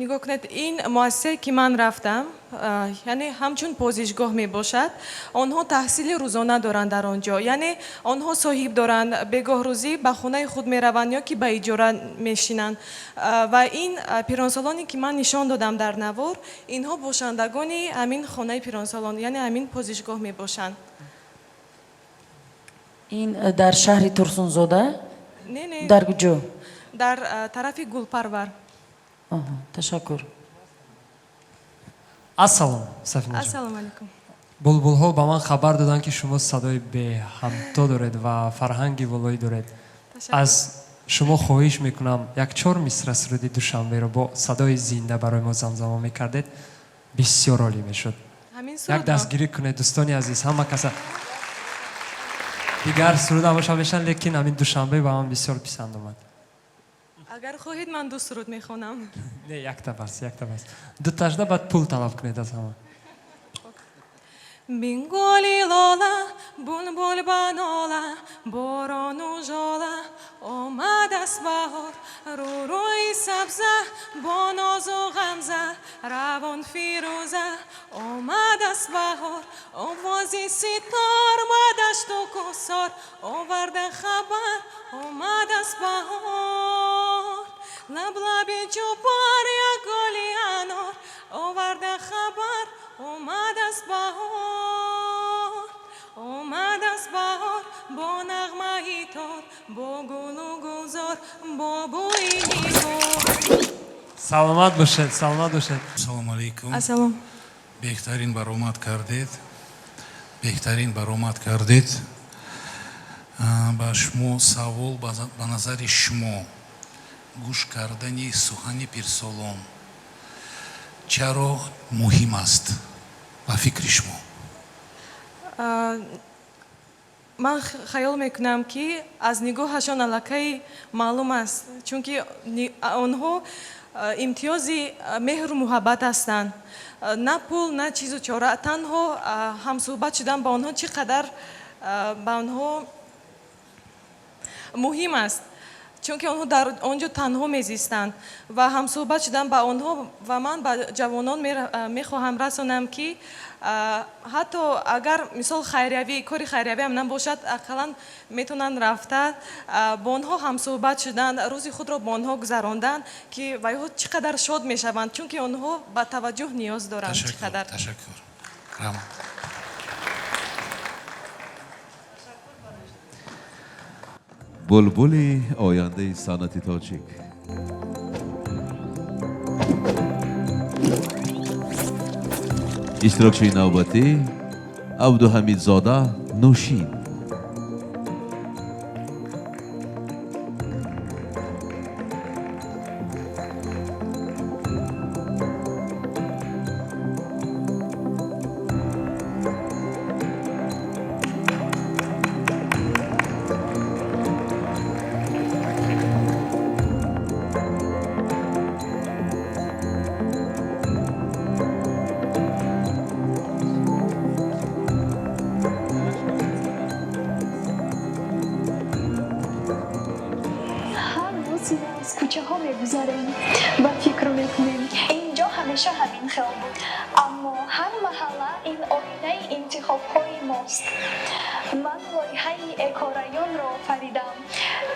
Нигоҳ кунед, ин муассисае, ки ман рафтам, яъне ҳамчун позишгоҳ мебошад. Онҳо таҳсили рӯзона доранд дар он ҷо, яъне онҳо соҳиб доранд, бегоҳрӯзӣ ба хонаи худ мераванд ё ки ба иҷора мешинанд. Ва ин пиронсолоне, ки ман нишон додам дар навор, инҳо бошандагони ҳамин хонаи пиронсолон, яъне ҳамин позишгоҳ мебошанд. Ин дар шаҳри Турсунзода? Не, не. Дар куҷо? Дар тарафи Гулпарвар. Ташаккур. Ассалом, Сафинаҷон. Ассалому алайкум. Булбулҳо ба ман хабар доданд, ки шумо садои беҳамто доред ва фарҳанги волоӣ доред. Аз шумо хоҳиш мекунам, як чор мисра суруди Душанберо бо садои зинда барои мо замзама мекардед, бисёр олӣ мешуд. Як дастгирӣ кунед, дӯстони азиз, ҳама каса. Дигар сурудам боша мешан, лекин ҳамин Душанбе ба ман бисёр писанд омад. Агар хоҳед, ман ду суруд мехонам. Не, якта бас, якта бас. Дуташда баъд пул талаб кунед аз ҳама. Бинголи лола, булбул ба нола, борону жола, омадааст баҳор, рӯрӯи сабза, бо нозу ғамза, равон фирӯза, омадааст баҳор, овози ситор ба дашту кӯҳсор, оварда хабар, омадааст баҳор. Лаблаби ҷӯбор як гули анор, оварда хабар, омадааст баҳор. Омадааст баҳор бо нағмаи тор, бо гулу гулзор, бо бӯи нигор. Саломат бошед, саломат бошед. Салому алейкум. Ассалом. Беҳтарин баромад кардед, беҳтарин баромад кардед. Ба шумо савол: ба назари шумо, гӯш кардани сухани пирсолон чаро муҳим аст ба фикри шумо? Ман хаёл мекунам, ки аз нигоҳашон аллакай маълум аст, чунки онҳо имтиёзи меҳру муҳаббат ҳастанд. На пул, на чизу чора, танҳо ҳамсӯҳбат шудан ба онҳо чӣ қадар ба онҳо муҳим аст, чунки онҳо дар он ҷо танҳо мезистанд ва ҳамсӯҳбат шудан ба онҳо. Ва ман ба ҷавонон мехоҳам расонам, ки ҳатто агар мисол хайриявӣ, кори хайриявиам набошад, ақаллан метавонанд рафта бо онҳо ҳамсӯҳбат шудан, рӯзи худро бо онҳо гузарондан, ки вайҳо чӣ қадар шод мешаванд, чунки онҳо ба таваҷҷӯҳ ниёз доранд чӣ қадар. Ташаккур, раҳмат. Булбули ояндаи санъати тоҷик. Иштирокчии навбатӣ Абдуҳамидзода Нӯшин. Ҳар рӯз мо аз кӯчаҳо мегузарем ва фикр мекунем, ин ҷо ҳамеша ҳамин хел буд. Аммо ҳар маҳалла ин оинаи интихобҳои мост. Ман лоиҳаи экорайонро офаридам,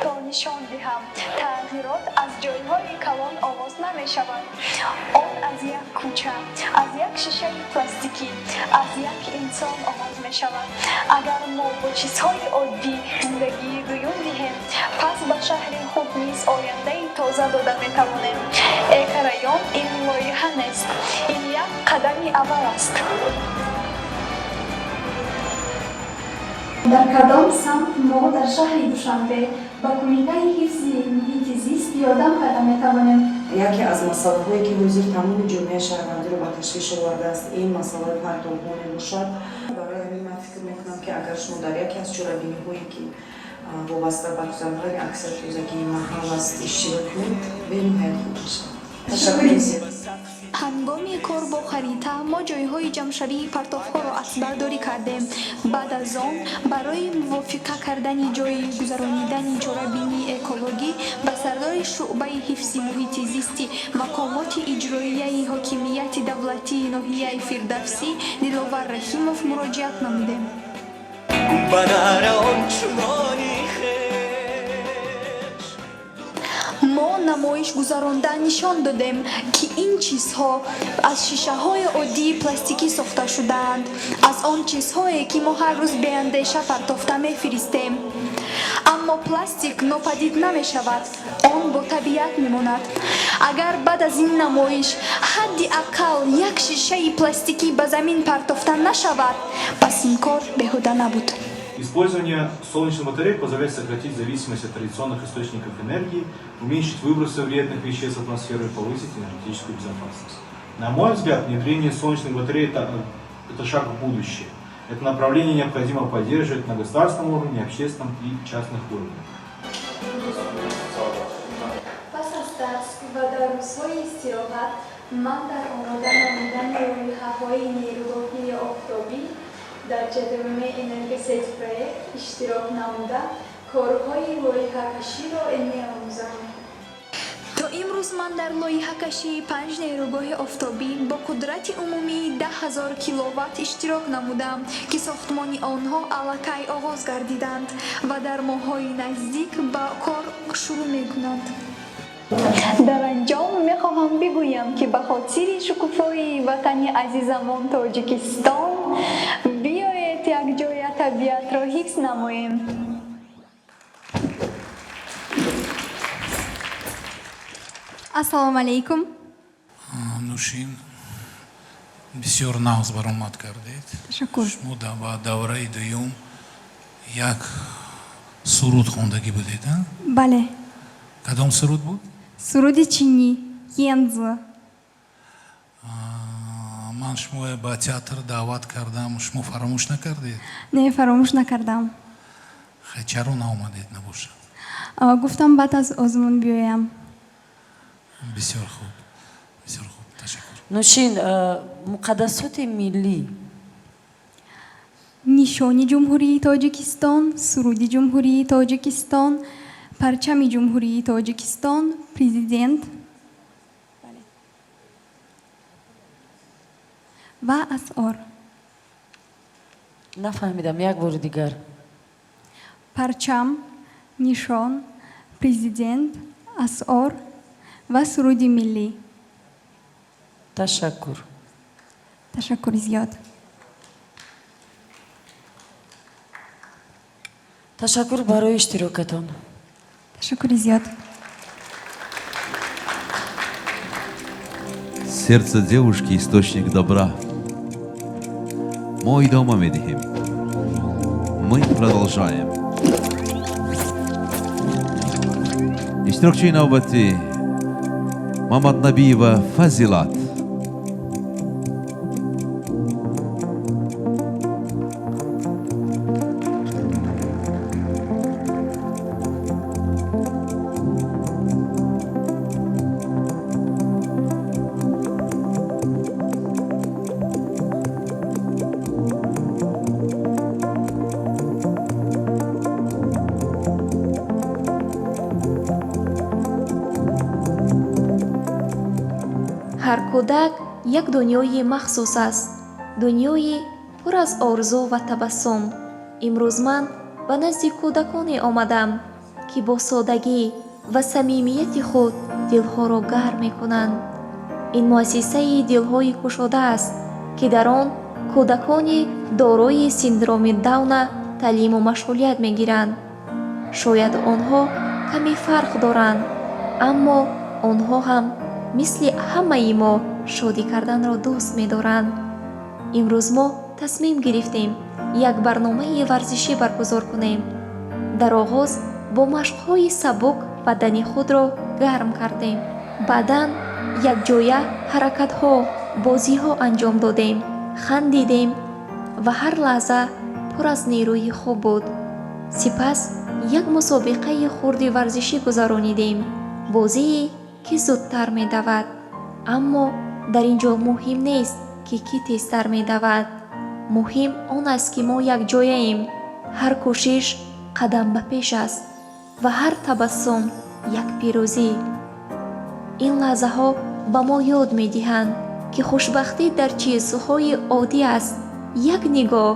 то нишон диҳам, тағйирот аз ҷойҳои калон оғоз намешавад. Он аз як кӯча, аз як шишаи пластикӣ, аз як инсон оғоз мешавад. Агар мо бо чизҳои оддӣ зиндагии дуюм диҳем, пас ба шаҳри худ низ ояндаи тоза дода метавонем. Экорайон ин лоиҳа нест, ин як қадами аввал аст. Дар кадом самт мо дар шаҳри Душанбе ба Кумитаи ҳифзи муҳити зист ёрдам карда метавонем? Яке аз масъалаҳое, ки ҳозир тамоми ҷомеаи шаҳрвандиро ба ташвиш овардааст, ин масъалаи партовҳо мебошад. Барои ҳамин ман фикр мекунам, ки агар шумо дар яке аз чорабиниҳое, ки вобаста ба гузарондани аксияи тозагии маҳал аст, иштирок кунед, бениҳоят хуб мешавад. Ташаккури зиёд. Ҳангоми кор бо харита мо ҷойҳои ҷамъшавии партовҳоро аксбардорӣ кардем. Баъд аз он барои мувофиқа кардани ҷойи гузаронидани чорабинии экологӣ ба сардори шӯъбаи ҳифзи муҳити зисти мақомоти иҷроияи ҳокимияти давлатии ноҳияи Фирдавсӣ Диловар Раҳимов муроҷиат намудем. Ба наҳра ончунони хеш. Мо намоиш гузаронда нишон додем, ки ин чизҳо аз шишаҳои оддии пластикӣ сохта шудаанд, аз он чизҳое, ки мо ҳар рӯз беандеша партофта мефиристем. Аммо пластик нопадид намешавад, он бо табиат мемонад. Агар баъд аз ин намоиш ҳадди ақал як шишаи пластикӣ ба замин партофта нашавад, пас ин кор беҳуда набуд. Использование солнечных батарей позволяет сократить зависимость от традиционных источников энергии, уменьшить выбросы вредных веществ в атмосферу и повысить энергетическую безопасность. На мой взгляд, внедрение солнечных батарей – это шаг в будущее. Это направление необходимо поддерживать на государственном уровне, общественном и частных уровнях. Пас аз дарс ва дар рӯзҳои истироҳат ман дар омода намудани лоиҳаҳои нерӯгоҳии офтобӣ дар ҷадвали Энергосетьпроект иштирок намуда, корҳои лоиҳакаширо меомӯзам. То имрӯз ман дар лоиҳакашии панҷ нерӯгоҳи офтобӣ бо қудрати умумии 10 000 киловатт иштирок намудам, ки сохтмони онҳо аллакай оғоз гардиданд ва дар моҳҳои наздик ба кор шурӯъ мекунанд. Дар анҷом мехоҳам бигӯям, ки ба хотири шукуфоии ватани азизамон Тоҷикистон биёед якҷоя табиатро ҳифз намоем. Ассалому алейкум. Нушин, бисёр нағз баромад кардед. Ташаккур. Шумо ба давраи дуюм як суруд хондагӣ будед, а? Бале. Кадом суруд буд? Суруди чинӣ, Янцзы. Ман шуморо ба театр даъват кардам, шумо фаромӯш накардед? Не, фаромӯш накардам. Хай, чаро наомадед набошад? Гуфтам, баъд аз озмун биёям. Бисёр хуб, бисёр хуб, ташаккур. Нушин, муқаддасоти миллӣ. Нишони Ҷумҳурии Тоҷикистон, суруди Ҷумҳурии Тоҷикистон, парчами Ҷумҳурии Тоҷикистон, президент ва асъор. Нафаҳмидам, як бори дигар. Парчам, нишон, президент, асъор ва суруди миллӣ. Ташаккур. Ташаккури зиёд. Ташаккур барои иштирокатон. Ташаккури зиёд. Сердце девушки — источник добра. Мо идома медиҳем. Мы продолжаем. Иштирокчии навбатӣ Мамаднабиева Фазилат. Ҳар кӯдак як дунёи махсус аст, дунёи пур аз орзу ва табассум. Имрӯз ман ба назди кӯдаконе омадам, ки бо содагӣ ва самимияти худ дилҳоро гарм мекунанд. Ин муассисаи дилҳои кушода аст, ки дар он кӯдакони дорои синдроми Дауна таълиму машғулият мегиранд. Шояд онҳо каме фарқ доранд, аммо онҳо ҳам мисли ҳамаи мо шодӣ карданро дӯст медоранд. Имрӯз мо тасмим гирифтем як барномаи варзишӣ баргузор кунем. Дар оғоз бо машқҳои сабук бадани худро гарм кардем. Баъдан якҷоя ҳаракатҳо, бозиҳо анҷом додем, хандидем ва ҳар лаҳза пур аз нерӯи хуб буд. Сипас як мусобиқаи хурди варзишӣ гузаронидем, бозие, ки зудтар медавад. Аммо дар ин ҷо муҳим нест, ки кӣ тезтар медавад. Муҳим он аст, ки мо якҷояем. Ҳар кӯшиш қадам ба пеш аст ва ҳар табассум як пирӯзӣ. Ин лаҳзаҳо ба мо ёд медиҳанд, ки хушбахтӣ дар чизҳои оддӣ аст: як нигоҳ,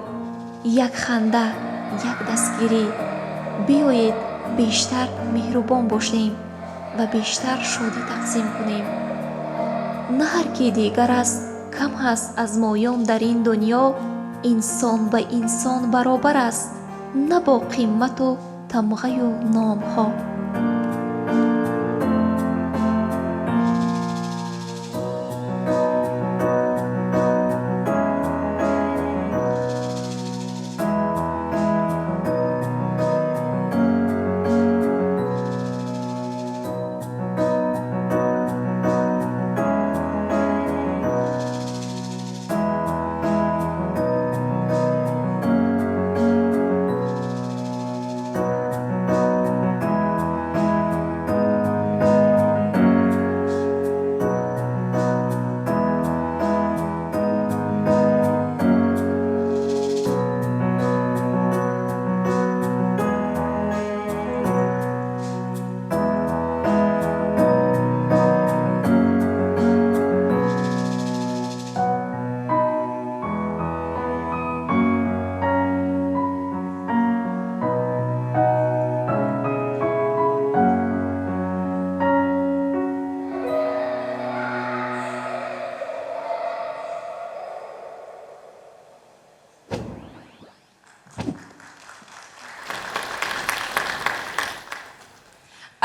як ханда, як дастгирӣ. Биёед бештар меҳрубон бошем ва бештар шодӣ тақсим кунем. На ҳар ки дигар аст, кам ҳаст аз моён дар ин дунё. Инсон ба инсон баробар аст, на бо қимату тамғаю номҳо.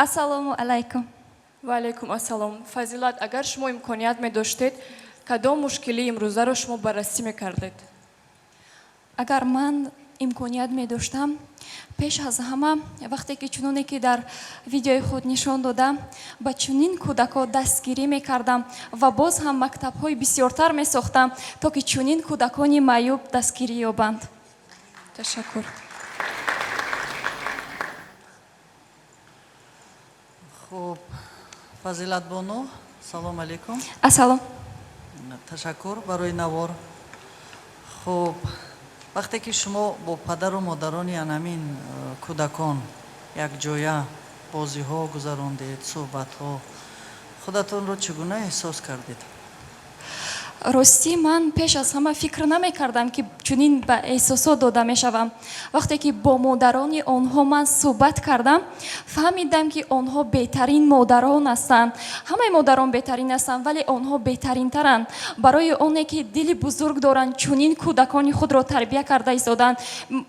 Ассалому алайкум. Ва алайкум ассалом. Фазилат, агар шумо имконият медоштед, кадом мушкилии имрӯзаро шумо баррасӣ мекардед? Агар ман имконият медоштам, пеш аз ҳама, вақте ки чуноне ки дар видеои худ нишон додам, ба чунин кӯдакҳо дастгирӣ мекардам ва боз ҳам мактабҳои бисёртар месохтам, то ки чунин кӯдакони маъюб дастгирӣ ёбанд. Ташаккур. Хуб, Фазилатбону, салом алейкум. Ассалом. Ташаккур барои навор. Хуб, вақте ки шумо бо падару модарони анамин кӯдакон якҷоя бозиҳо гузарондед, суҳбатҳо, худатонро чӣ гуна эҳсос кардед? Ростӣ, ман пеш аз ҳама фикр намекардам, ки чунин ба эҳсосот дода мешавам. Вақте ки бо модарони онҳо ман суҳбат кардам, фаҳмидам, ки онҳо беҳтарин модарон ҳастанд. Ҳамаи модарон беҳтарин ҳастанд, вале онҳо беҳтаринтаранд, барои оне ки дили бузург доранд, чунин кӯдакони худро тарбия карда истоданд.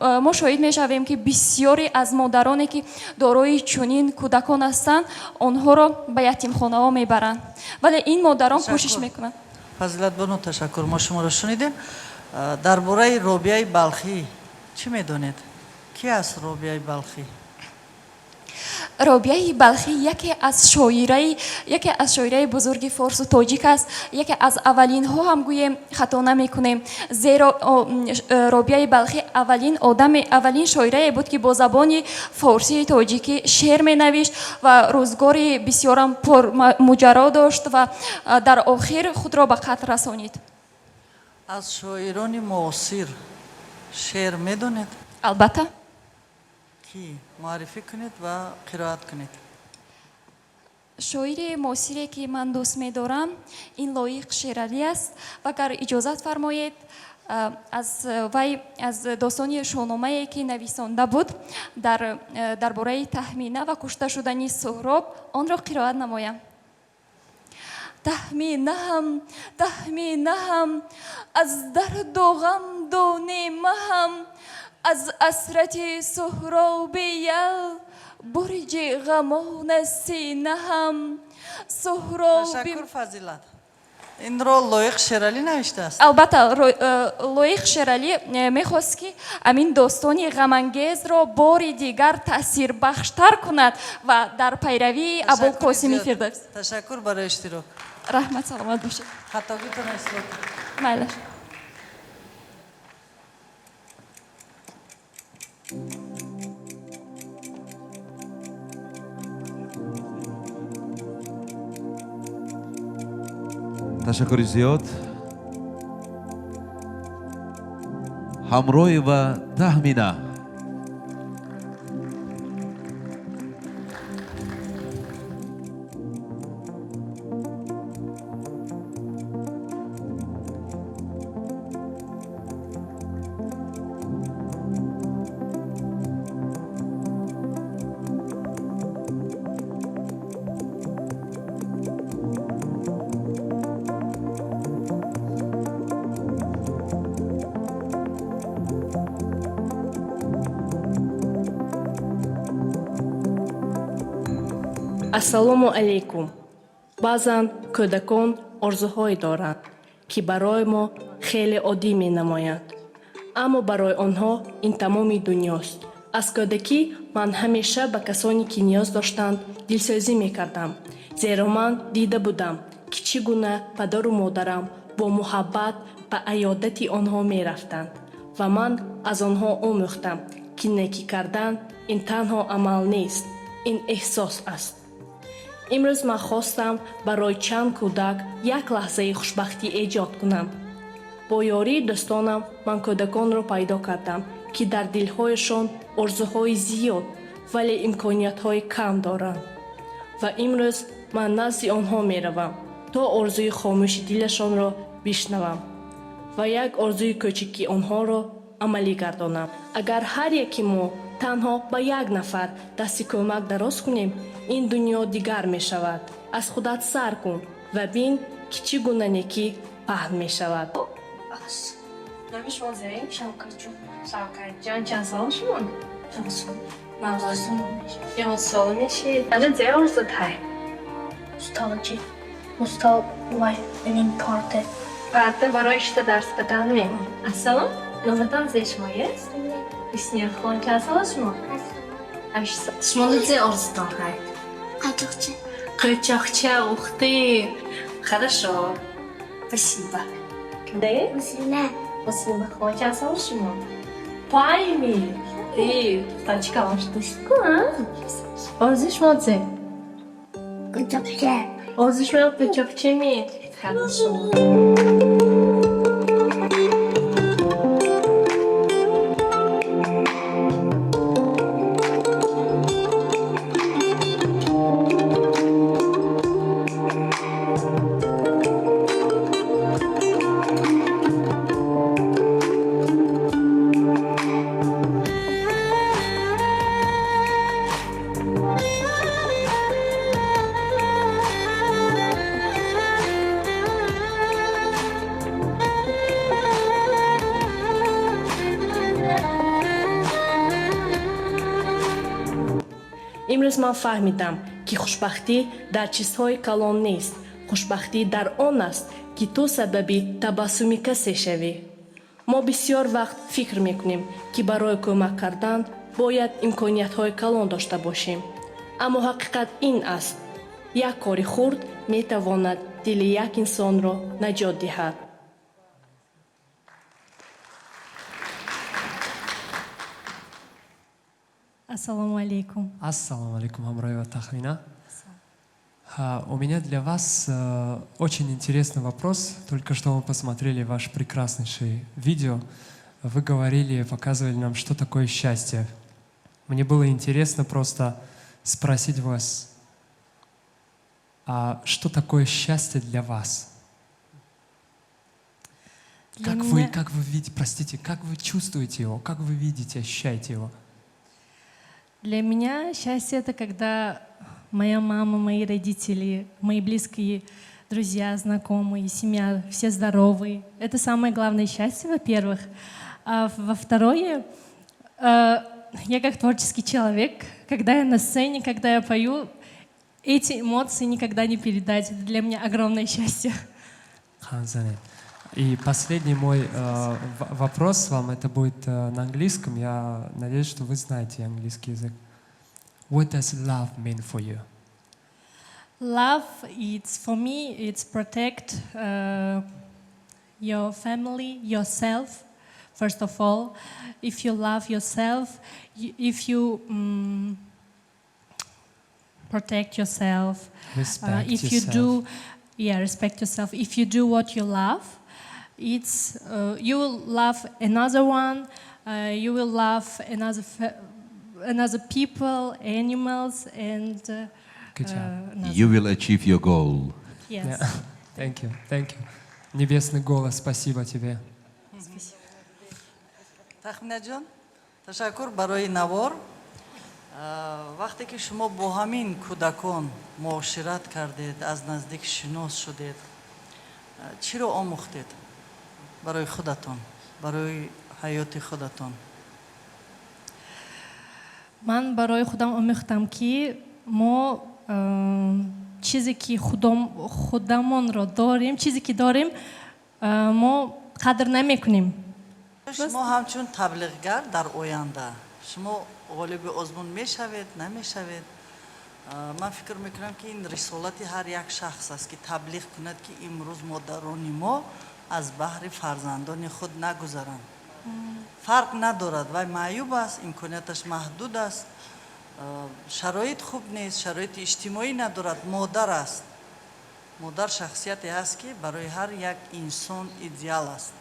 Мо шоҳид мешавем, ки бисёре аз модароне, ки дорои чунин кӯдакон ҳастанд, онҳоро ба ятимхонаҳо мебаранд, вале ин модарон кӯшиш мекунанд. Фазилатбону, ташаккур, мо шуморо шунидем. Дар бораи Робияи Балхӣ чӣ медонед? Кӣ аст Робияи Балхӣ? Робияи Балхӣ яке аз шоираи бузурги форсу тоҷик аст. Яке аз аввалинҳо ҳам гӯем, хато намекунем, зеро Робияи Балхӣ аввалин одаме, аввалин шоирае буд, ки бо забони форсии тоҷикӣ шеър менавишт ва рӯзгори бисёрам пурмуҷаро дошт ва дар охир худро ба қатл расонид. Аз шоирони муосир шеър медонед? Албатта. Кӣ? Муаррифӣ кунед ва қироат кунед. Шоири муосире, ки ман дӯст медорам, ин Лоиқ Шералӣ аст ва агар иҷозат фармоед, аз вай, аз достони Шоҳномае, ки нависонда буд дар бораи Таҳмина ва кушта шудани Суҳроб, онро қироат намоям. Таҳминаҳам, таҳминаҳам, аз дарду ғам ду нимаҳам, аз асрати Суҳроби ял бурҷи ғамона синаҳам, Суҳроби. Ташаккур, Фазилат. Инро Лоиқ Шералӣ навиштааст? Албатта, Лоиқ Шералӣ мехост, ки ҳамин достони ғамангезро бори дигар таъсирбахштар кунад ва дар пайравии Абулқосими Фирдавс. Ташаккур барои иштирок. Раҳмат, саломат бошед. Хатогитон ислоҳ. Майлаш. Ташаккури зиёд. Ҳамроева Таҳмина. Ассалому алайкум. Баъзан кӯдакон орзуҳое доранд, ки барои мо хеле оддӣ менамоянд, аммо барои онҳо ин тамоми дунёст. Аз кӯдакӣ ман ҳамеша ба касоне, ки ниёз доштанд, дилсӯзӣ мекардам, зеро ман дида будам, ки чӣ гуна падару модарам бо муҳаббат ба аёдати онҳо мерафтанд, ва ман аз онҳо омӯхтам, ки некӣ кардан ин танҳо амал нест, ин эҳсос аст. Имрӯз ман хостам барои чанд кӯдак як лаҳзаи хушбахтӣ эҷод кунам. Бо ёрии дӯстонам ман кӯдаконро пайдо кардам, ки дар дилҳояшон орзуҳои зиёд, вале имкониятҳои кам доранд, ва имрӯз ман назди онҳо меравам, то орзуи хомӯши дилашонро бишнавам ва як орзуи кӯчики онҳоро амалӣ гардонам. Агар ҳар яки мо танҳо ба як нафар дасти кӯмак дароз кунем, ин дунё дигар мешавад. Аз худат сар кун ва бин, ки чӣ гуна некӣ паҳн мешавад. Номи шумо зеин? Шавкатҷон. Шавкатҷон, чанд сола шумо? 9 сол. 9 сола мешед. Ана зе орзу тай? Усталчи. Устал вай ин парта. Парта барои шита дарс додан ме? Ассалом, номатон зе шумо есть? Исния хон, чанд сола шумо? Шумо зе орзутон ҳай? Қачоқча. Қачоқча, ух ты! Хорошо. Спасибо. Куде? Муслима. Муслима хон, чанд сола шумо? Пайми. Эй, духтарчи калон шудастку, а? Орзуи шумо зе? Қачоқча. Орзуи шумо қачоқча ми? Хорошо. Имрӯз ман фаҳмидам, ки хушбахтӣ дар чизҳои калон нест. Хушбахтӣ дар он аст, ки ту сабаби табассуми касе шавӣ. Мо бисёр вақт фикр мекунем, ки барои кӯмак кардан бояд имкониятҳои калон дошта бошем. Аммо ҳақиқат ин аст: як кори хурд метавонад дили як инсонро наҷот диҳад. Ассалому алейкум. Ассалому алейкум, Амроева Тахмина. У меня для вас очень интересный вопрос. Только что мы посмотрели ваше прекраснейшее видео. Вы говорили, показывали нам, что такое счастье. Мне было интересно просто спросить вас, а что такое счастье для вас? Для Как меня вы, как вы видите, простите, как вы чувствуете его, как вы видите, ощущаете его? Для меня счастье — это когда моя мама, мои родители, мои близкие друзья, знакомые, семья, все здоровы. Это самое главное счастье, во-первых. А во-второе, я как творческий человек, когда я на сцене, когда я пою, эти эмоции никогда не передать. Это для меня огромное счастье. Ханзане. И последний мой вопрос вам, это будет на английском. Я надеюсь, что вы знаете английский язык. What does love mean for you? Love, it's for me, it's protect your family, yourself, first of all. If you love yourself, if you protect yourself, Respect if you yourself. do, yeah, respect yourself. If you do what you love, you will love another one, you will love another people, animals, and Good job. Another. You will achieve your goal. Yes. Yeah. Thank you, thank you. Небесный голос, спасибо тебе. Спасибо. Тахминаҷон, ташаккур барои навор. Вақте ки шумо бо ҳамин кӯдакон муошират кардед, аз наздик шинос шудед, чиро омӯхтед барои худатон, барои ҳаёти худатон? Ман барои худам омӯхтам, ки мо чизе ки худамонро дорем, чизе ки дорем, мо қадр намекунем. Шумо ҳамчун таблиғгар дар оянда шумо ғолиби озмун мешавед, намешавед? Ман фикр мекунам, ки ин рисолати ҳар як шахс аст, ки таблиғ кунад, ки имрӯз модарони мо аз баҳри фарзандони худ нагузаранд. Фарқ надорад, вай маъюб аст, имконияташ маҳдуд аст, шароит хуб нест, шароити иҷтимоӣ надорад, модар аст. Модар шахсияте ҳаст, ки барои ҳар як инсон идеал аст,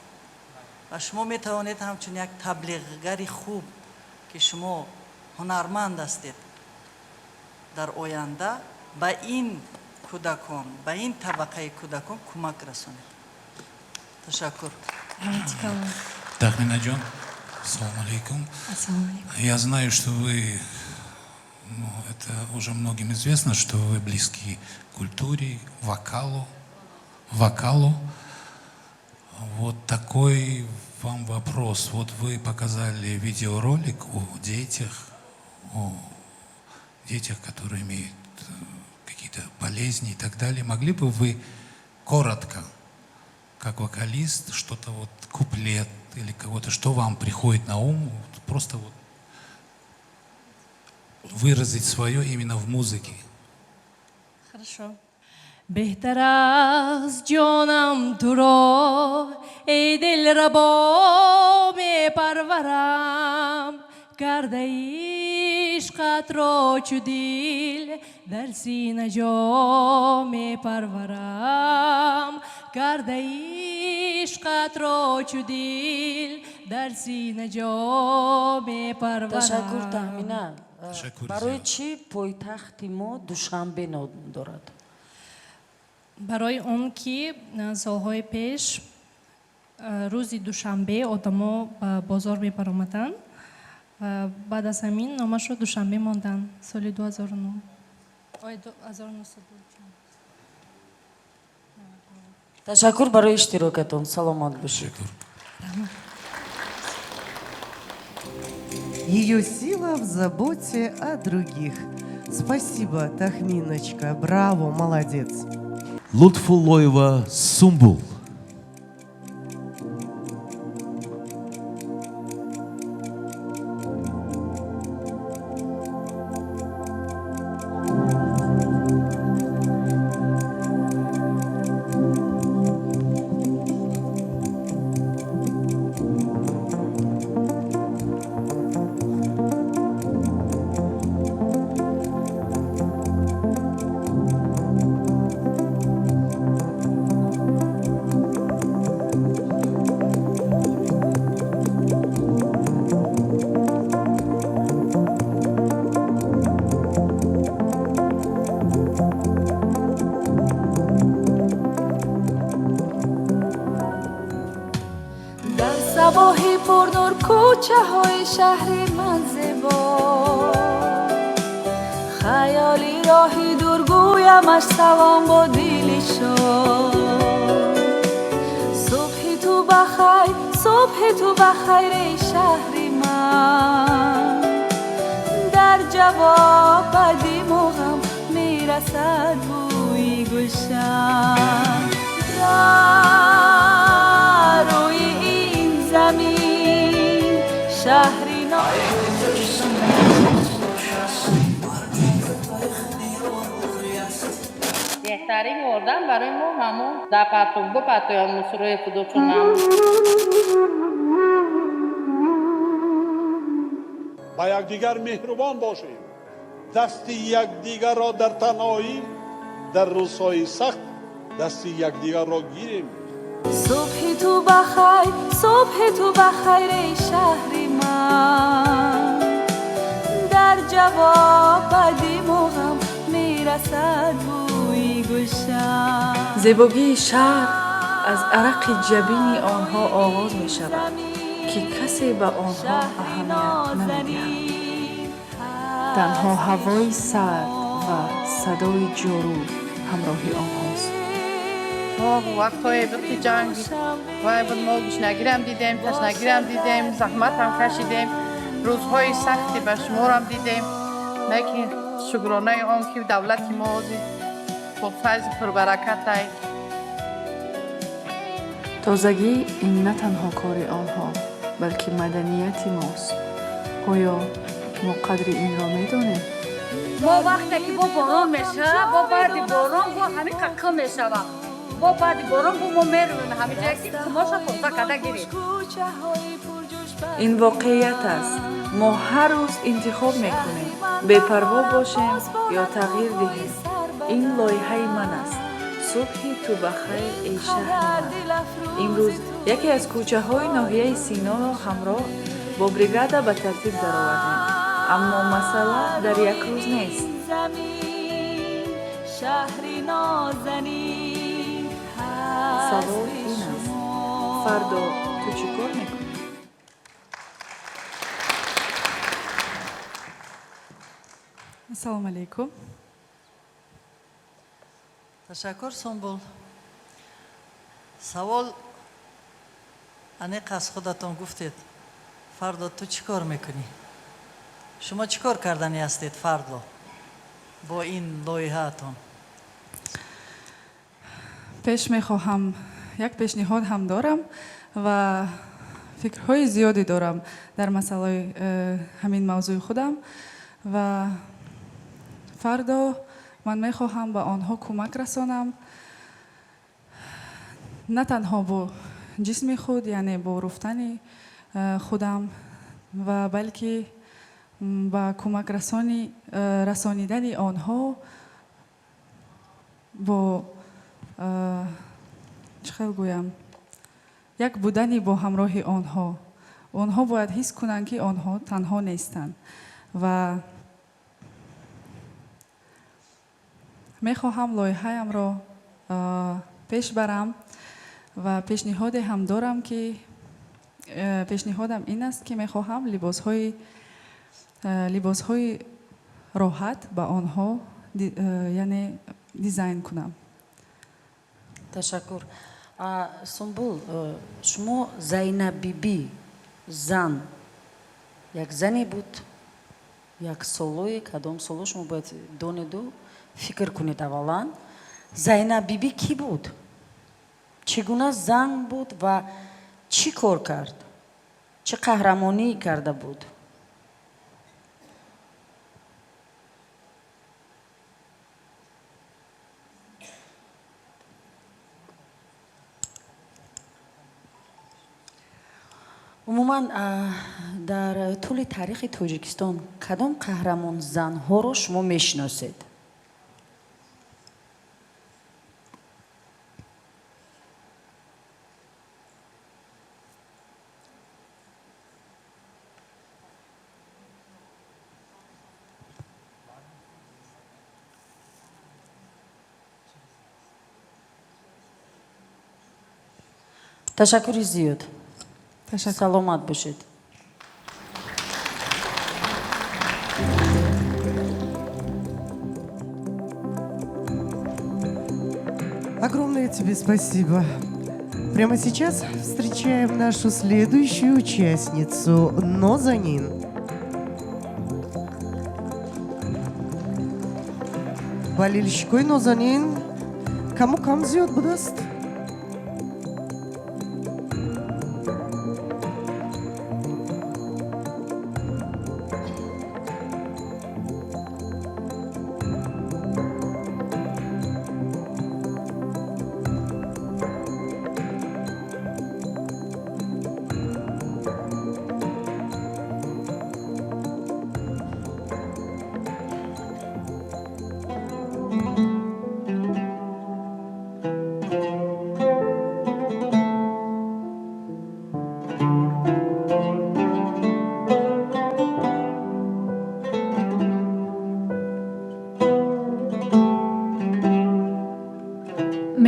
ва шумо метавонед ҳамчун як таблиғгари хуб, ки шумо ҳунарманд ҳастед, дар оянда ба ин кӯдакон, ба ин табақаи кӯдакон кӯмак расонед. Ташаккур. Тахминаҷон, салом алейкум. Ассалому алейкум. Я знаю, что вы, ну, это уже многим известно, что вы близки к культуре, вокалу, вокалу. Вот такой вам вопрос. Вот вы показали видеоролик о детях, которые имеют какие-то какие-то болезни и так далее. Могли бы вы коротко, как вокалист, что-то вот, куплет или кого-то, что вам приходит на ум, вот просто вот выразить свое именно в музыке? Хорошо. Беҳтар аз ҷонам туро, эй дилрабо, мепарварам, кардаи ишқатро чу дил дар сина ҷо мепарварам, кардаи ишқатро чу дил дар сина ҷо мепарварам. Ташаккур, Таҳмина. Барои чӣ пойтахти мо Душанбе ном дорад? Барои он ки солҳои пеш рӯзи душанбе одамо ба бозор мебаромаданд ва баъд аз ҳамин номашро Душанбе монданд соли 2009. Ой, 1900. Ташаккур барои иштирокатон, саломат бошед. Ее сила в заботе о других. Спасибо, Тахминочка. Браво, молодец. Лутфуллоева Сумбул. Дар сабоҳи пурнур кӯчаҳои шаҳри ман зебо, хаёли роҳи дур гӯямаш салом бо дили шод. Субҳи ту бахайр, субҳи ту бахайр, эй шаҳри ман. Дар ҷавоб ба димоғам мерасад бӯи гулшан. Дар рӯи ин замин шаҳри Беҳтарин ёрдам барои мо ҳамон дар партовгоҳ партоян мусрои худошонам. Ба якдигар меҳрубон бошем, дасти якдигарро дар танҳоӣ, дар рӯзҳои сахт дасти якдигарро гирем. Субҳи ту бахайр, субҳи ту бахайр, эй шаҳри ман. Дар ҷавоб ба димоғам мерасад бӯи гулшан. Зебогии шаҳр аз арақи ҷабини онҳо оғоз мешавад, ки касе ба онҳо аҳамият намедиҳад. Танҳо ҳавои сард ва садои ҷорӯ ҳамроҳи онҳост. Мо вақтҳое буд, ки ҷанг вай буд, мо гушнагирам дидем, ташнагирам дидем, заҳматам кашидем, рӯзҳои сахти ба шуморам дидем. Лекин шукронаи он ки давлати мо ҳозир бо файзу пурбаракатай. Тозагӣ ин на танҳо кори онҳо, балки маданияти мост. Оё мо қадри инро медонем? Мо вақте ки бо борон мешава, бо баъди борон бо ҳамин қаққил мешава, бо баъди борон бо мо мерӯем ҳамин ҷое ки қумоша тоза карда гирем. Ин воқеият аст. Мо ҳар рӯз интихоб мекунем: бепарво бошем ё тағйир диҳем. Ин лоиҳаи ман аст. Субҳи ту ба хайр, эй шаҳри ман. Имрӯз яке аз кӯчаҳои ноҳияи Синоро ҳамроҳ бо бригада ба тартиб даровардем. Аммо масъала дар як рӯз нест. Шаҳри нозанин. Савол ин аст: фардо ту чӣ кор мекунӣ? Ассалому алайкум. Ташаккур, Сумбул. Савол аниқ аз худатон гуфтед: фардо ту чӣ кор мекунӣ? Шумо чӣ кор карданӣ ҳастед фардо бо ин лоиҳаатон? Пеш мехоҳам, як пешниҳод ҳам дорам ва фикрҳои зиёде дорам дар масъалаи ҳамин мавзӯи худам. Ва фардо ман мехоҳам ба онҳо кӯмак расонам, на танҳо бо ҷисми худ, яъне бо руфтани худам, ва балки ба кӯмак расонидани онҳо бо, чӣ хел гӯям, як будани бо ҳамроҳи онҳо. Онҳо бояд ҳис кунанд, ки онҳо танҳо нестанд. Ва мехоҳам лоиҳаямро пеш барам ва пешниҳоде ҳам дорам, ки пешниҳодам ин аст, ки мехоҳам либосҳои роҳат ба онҳо, яъне дизайн кунам. Ташаккур. Сумбул, шумо Зайнаб бибӣ зан, як зане буд, як солое, кадом соло шумо бояд донеду фикр кунед. Аввалан, Зайнаб бибӣ кӣ буд, чӣ гуна зан буд ва чӣ кор кард, чӣ қаҳрамонӣ карда буд? Умуман, дар тӯли таърихи Тоҷикистон кадом қаҳрамон занҳоро шумо мешиносед? Ташаккури зиёд, саломат бошед. Огромное тебе спасибо. Прямо сейчас встречаем нашу следующую участницу Нозанин. Болельщикой Нозанин, каму кам зиёд будаст?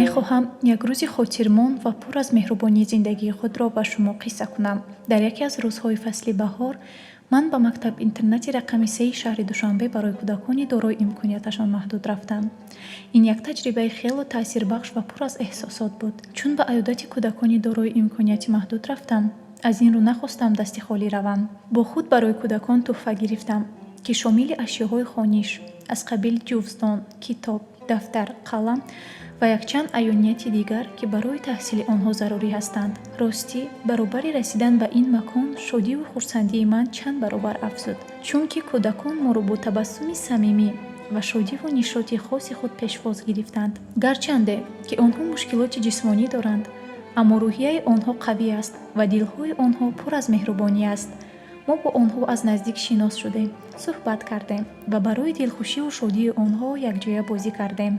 Мехоҳам як рӯзи хотирмон ва пур аз меҳрубонии зиндагии худро ба шумо қисса кунам. Дар яке аз рӯзҳои фасли баҳор ман ба мактаб-интернати рақами сеи шаҳри Душанбе барои кӯдакони дорои имконияташон маҳдуд рафтам. Ин як таҷрибаи хело таъсирбахш ва пур аз эҳсосот буд. Чун ба аёдати кӯдакони дорои имконияти маҳдуд рафтам, аз ин рӯ нахостам дасти холӣ равам. Бо худ барои кӯдакон тӯҳфа гирифтам, ки шомили ашёҳои хониш аз қабили ҷувздон, китоб, дафтар, қалам ва якчанд аёнияти дигар, ки барои таҳсили онҳо зарурӣ ҳастанд. Ростӣ, баробари расидан ба ин макон шодиву хурсандии ман чанд баробар афзуд, чунки кӯдакон моро бо табассуми самимӣ ва шодиву нишоти хоси худ пешвоз гирифтанд. Гарчанде ки онҳо мушкилоти ҷисмонӣ доранд, аммо рӯҳияи онҳо қавӣ аст ва дилҳои онҳо пур аз меҳрубонӣ аст. Мо бо онҳо аз наздик шинос шудем, суҳбат кардем ва барои дилхушиву шодии онҳо якҷоя бозӣ кардем.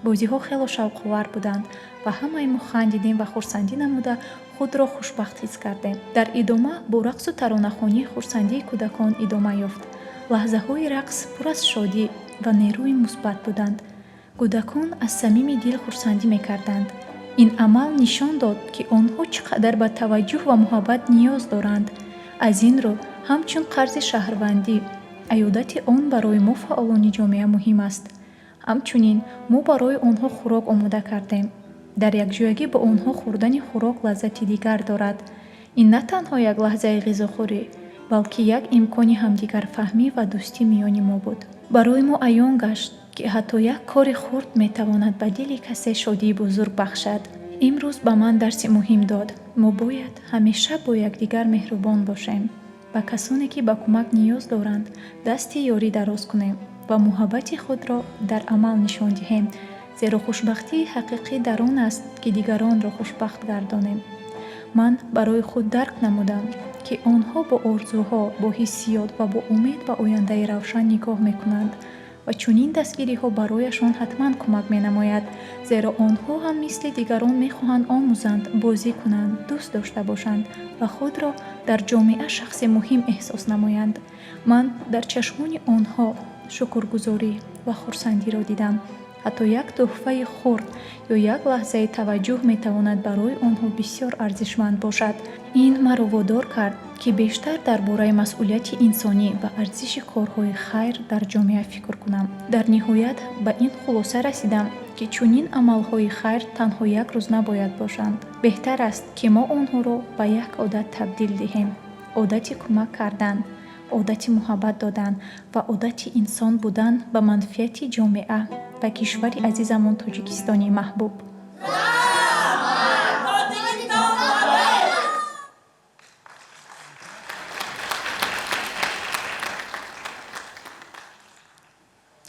Бозиҳо хело шавқовар буданд ва ҳамаи мо хандидем ва хурсандӣ намуда худро хушбахт ҳис кардем. Дар идома бо рақсу таронахонӣ хурсандии кӯдакон идома ёфт. Лаҳзаҳои рақс пур аз шодӣ ва нерӯи мусбат буданд. Кӯдакон аз самими дил хурсандӣ мекарданд. Ин амал нишон дод, ки онҳо чӣ қадар ба таваҷҷӯҳ ва муҳаббат ниёз доранд. Аз ин рӯ, ҳамчун қарзи шаҳрвандӣ, аёдати он барои мо фаъолони ҷомеа муҳим аст. Ҳамчунин мо барои онҳо хӯрок омода кардем. Дар якҷоягӣ бо онҳо хӯрдани хӯрок лаззати дигар дорад. Ин на танҳо як лаҳзаи ғизохӯрӣ, балки як имкони ҳамдигарфаҳмӣ ва дӯстӣ миёни мо буд. Барои мо аён гашт, ки ҳатто як кори хурд метавонад ба дили касе шодии бузург бахшад. Имрӯз ба ман дарси муҳим дод: мо бояд ҳамеша бо якдигар меҳрубон бошем, ба касоне, ки ба кӯмак ниёз доранд, дасти ёрӣ дароз кунем ва муҳаббати худро дар амал нишон диҳем, зеро хушбахтии ҳақиқӣ дар он аст, ки дигаронро хушбахт гардонем. Ман барои худ дарк намудам, ки онҳо бо орзуҳо, бо ҳиссиёт ва бо умед ба ояндаи равшан нигоҳ мекунанд ва чунин дастгириҳо барояшон ҳатман кӯмак менамояд, зеро онҳо ҳам мисли дигарон мехоҳанд омӯзанд, бозӣ кунанд, дӯст дошта бошанд ва худро дар ҷомеа шахси муҳим эҳсос намоянд. Ман дар чашмони онҳо шукргузорӣ ва хурсандиро дидам. Ҳатто як тӯҳфаи хурд ё як лаҳзаи таваҷҷӯҳ метавонад барои онҳо бисёр арзишманд бошад. Ин маро водор кард, ки бештар дар бораи масъулияти инсонӣ ва арзиши корҳои хайр дар ҷомеа фикр кунам. Дар ниҳоят ба ин хулоса расидам, ки чунин амалҳои хайр танҳо як рӯз набояд бошанд. Беҳтар аст, ки мо онҳоро ба як одат табдил диҳем: одати кӯмак кардан, одати муҳаббат додан ва одати инсон будан ба манфиати ҷомеа ва кишвари азизамон Тоҷикистони маҳбуб.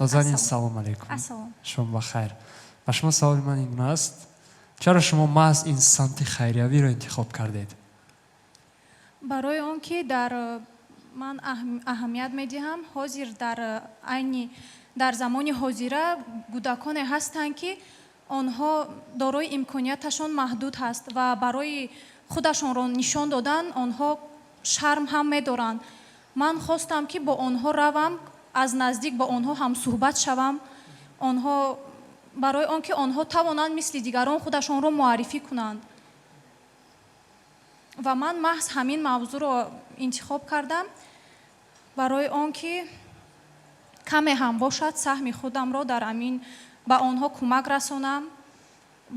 Нозанин, салом алейкум. Ассалом. Шумо ба хайр. Ба шумо саволи ман ин гуна аст: чаро шумо маҳз ин самти хайриявиро интихоб кардед? Барои он ки дар ман аҳамият медиҳам, ҳозир дар айни дар замони ҳозира кӯдаконе ҳастанд, ки онҳо дорои имконияташон маҳдуд ҳаст ва барои худашонро нишон додан онҳо шарм ҳам медоранд. Ман хостам, ки бо онҳо равам, аз наздик бо онҳо ҳамсӯҳбат шавам, онҳо барои он ки онҳо тавонанд мисли дигарон худашонро муаррифӣ кунанд. Ва ман маҳз ҳамин мавзӯъро интихоб кардам барои он ки каме ҳам бошад саҳми худамро дар ҳамин ба онҳо кӯмак расонам,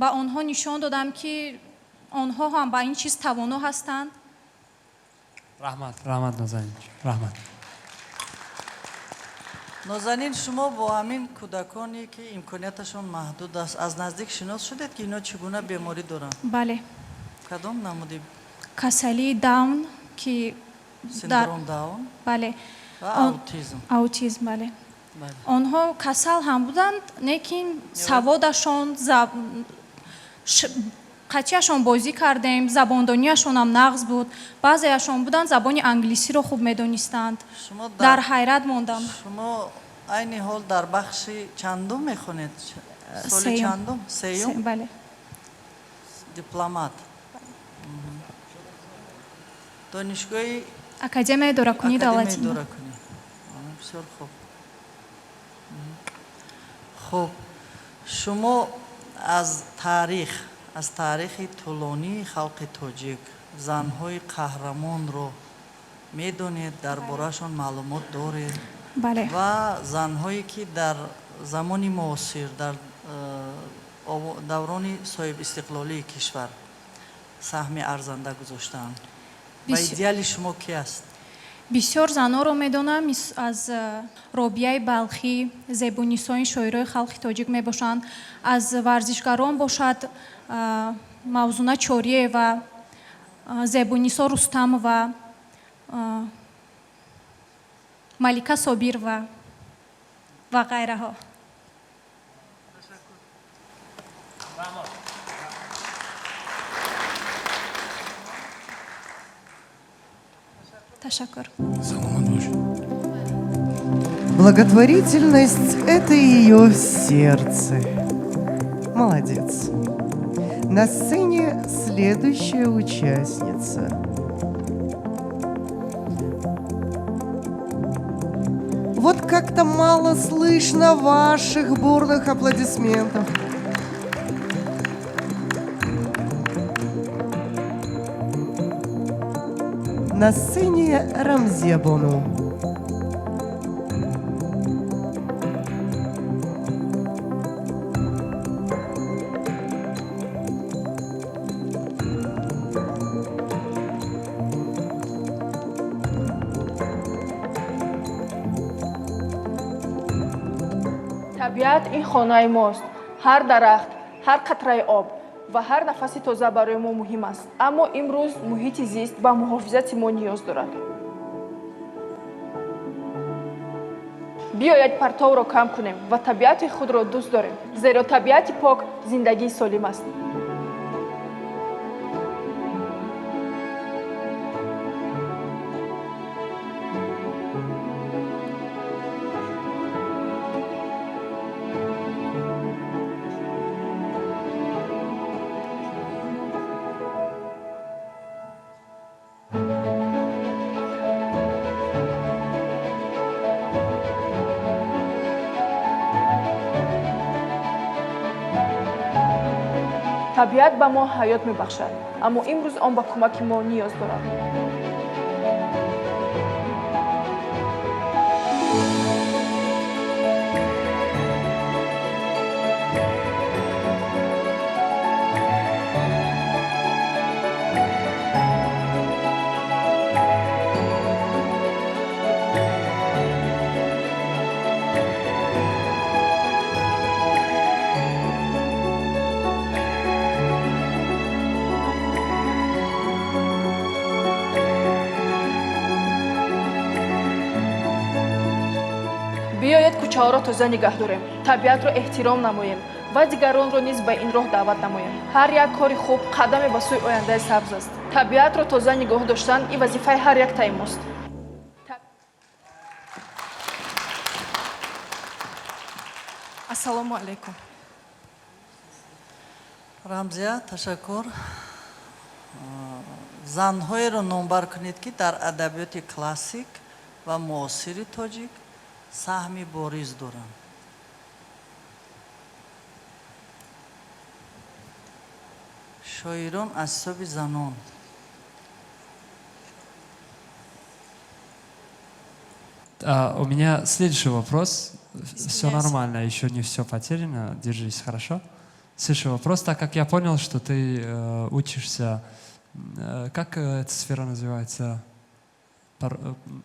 ба онҳо нишон додам, ки онҳо ҳам ба ин чиз тавоно ҳастанд. Раҳмат, раҳмат, Нозанин, раҳмат. Нозанин, шумо бо ҳамин кӯдаконе, ки имконияташон маҳдуд аст, аз наздик шинос шудед, ки ино чӣ гуна беморӣ доранд? Бале. Кадом намуди? Касалии Даун, ки Синдром Даун. Бале. Ва аутизм. Аутизм, бале. Онҳо касал ҳам буданд, лекин саводашон, қатъияшон бозӣ кардем, забондониашонам нағз буд. Баъзеашон буданд, забони англисиро хуб медонистанд. Дар ҳайрат мондам. Шумо айни ҳол дар бахши чандум мехонед? Соли чандум? Сеюм? Бале. Дипломат. Донишгоҳи Академияи идоракунии давлатӣ. Идоракунӣ. Бисёр хуб. Хуб, шумо аз таърихи тӯлонии халқи тоҷик занҳои қаҳрамонро медонед, дар бораашон маълумот доред? Бале. Ва занҳое, ки дар замони муосир, дар даврони соҳибистиқлолии кишвар саҳми арзанда гузоштаанд, ва идеали шумо ки аст? Бисёр занҳоро медонам, аз Робияи Балхӣ, зебунисои шоирои халқи тоҷик мебошанд. Аз варзишгарон бошад, Мавзуна Чориева, Зебунисо Рустамова, Малика Собирова ва ғайраҳо. Ташаккур. Саломат бошед. Благотворительность – это ее сердце. Молодец. На сцене следующая участница. Вот как-то мало слышно ваших бурных аплодисментов. На сцене Рамзия Бону. Табиат ин хонаи мост. Ҳар дарахт, ҳар қатраи об ва ҳар нафаси тоза барои мо муҳим аст. Аммо имрӯз муҳити зист ба муҳофизати мо ниёз дорад. Биёед, партовро кам кунем ва табиати худро дӯст дорем, зеро табиати пок зиндагии солим аст. Табиат ба мо ҳаёт мебахшад, аммо имрӯз он ба кӯмаки мо ниёз дорад. Биёед, кӯчаҳоро тоза нигаҳ дорем, табиатро эҳтиром намоем ва дигаронро низ ба ин роҳ даъват намоем. Ҳар як кори хуб қадаме ба сӯи ояндаи сабз аст. Табиатро тоза нигоҳ доштан ин вазифаи ҳар яктаи мост. Ассалому алайкум. Рамзия, ташаккур. Занҳоеро номбар кунед, ки дар адабиёти классик ва муосири тоҷик саҳми бориз доранд. Шоирон аз ҳисоби занон. У меня следующий вопрос. Все нормально, еще не все потеряно. Держись, хорошо? Следующий вопрос. Так как я понял, что ты учишься. Как эта сфера называется?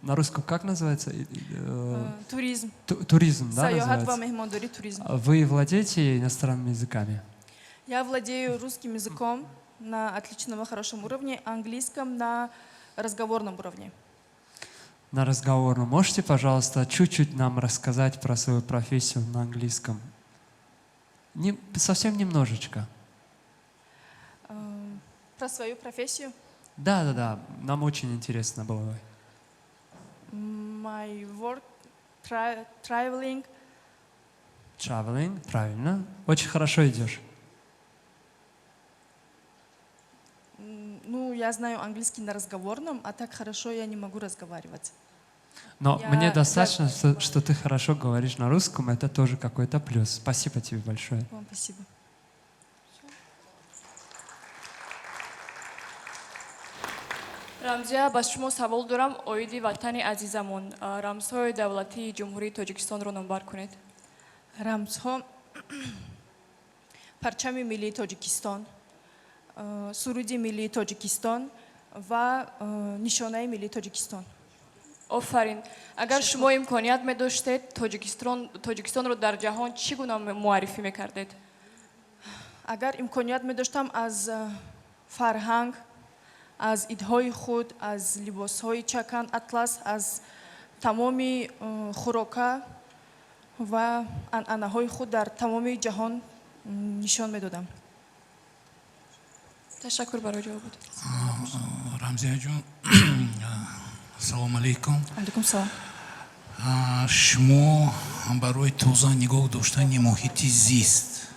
На русском как называется? Туризм. Туризм, да, Саёҳат ва называется? меҳмондорӣ, туризм. Вы владеете иностранными языками? Я владею русским языком на отличном, хорошем уровне, английском на разговорном уровне. На разговорном. Можете, пожалуйста, чуть-чуть нам рассказать про свою профессию на английском? Не, совсем немножечко. Про свою профессию? Да. Нам очень интересно было бы. My work, traveling. Traveling, правильно. Очень хорошо идешь. Ну, я знаю английский на разговорном, а так хорошо я не могу разговаривать. Но мне достаточно, что ты хорошо говоришь на русском, это тоже какой-то плюс. Спасибо тебе большое. Вам спасибо. Рамзия, ба шумо савол дорам оиди ватани азизамон. Рамзҳои давлатии Ҷумҳурии Тоҷикистонро номбар кунед. Рамзҳо: парчами миллии Тоҷикистон, суруди миллии Тоҷикистон ва нишонаи миллии Тоҷикистон. Офарин. Агар шумо имконият медоштед, Тоҷикистонро дар ҷаҳон чӣ гуна муаррифӣ мекардед? Агар имконият медоштам, аз фарҳанг, аз идҳои худ, аз либосҳои чакан, атлас, аз тамоми хӯрока ва анъанаҳои худ дар тамоми ҷаҳон нишон медодам. Ташаккур барои ҷавобот. Рамзияҷон, салому алейкум. Алейкум салом. Шумо барои тоза нигоҳ доштани муҳити зист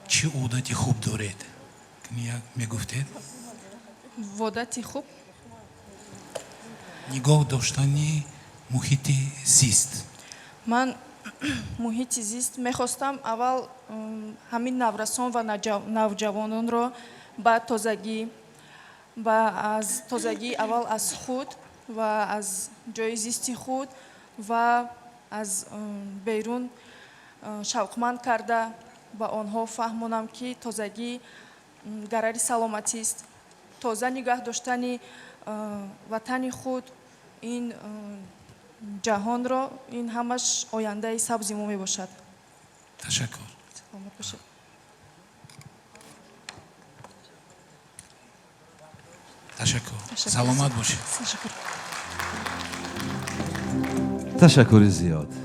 чӣ одати хуб доред? Як мегуфтед? Одати хуб? Нигоҳ доштани муҳити зист. Ман муҳити зист мехостам аввал ҳамин наврасон ва навҷавононро ба тозагӣ, ба аз тозагӣ аввал аз худ ва аз ҷои зисти худ ва аз берун шавқманд карда, ба онҳо фаҳмонам, ки тозагӣ гарари саломатист, тоза нигоҳ доштани ватани худ, ин ҷаҳонро, ин ҳамаш ояндаи сабзи мо мебошад. Ташаккур. Саломат бошед. Ташаккур, саломат бошед. Ташаккур. Ташаккури зиёд.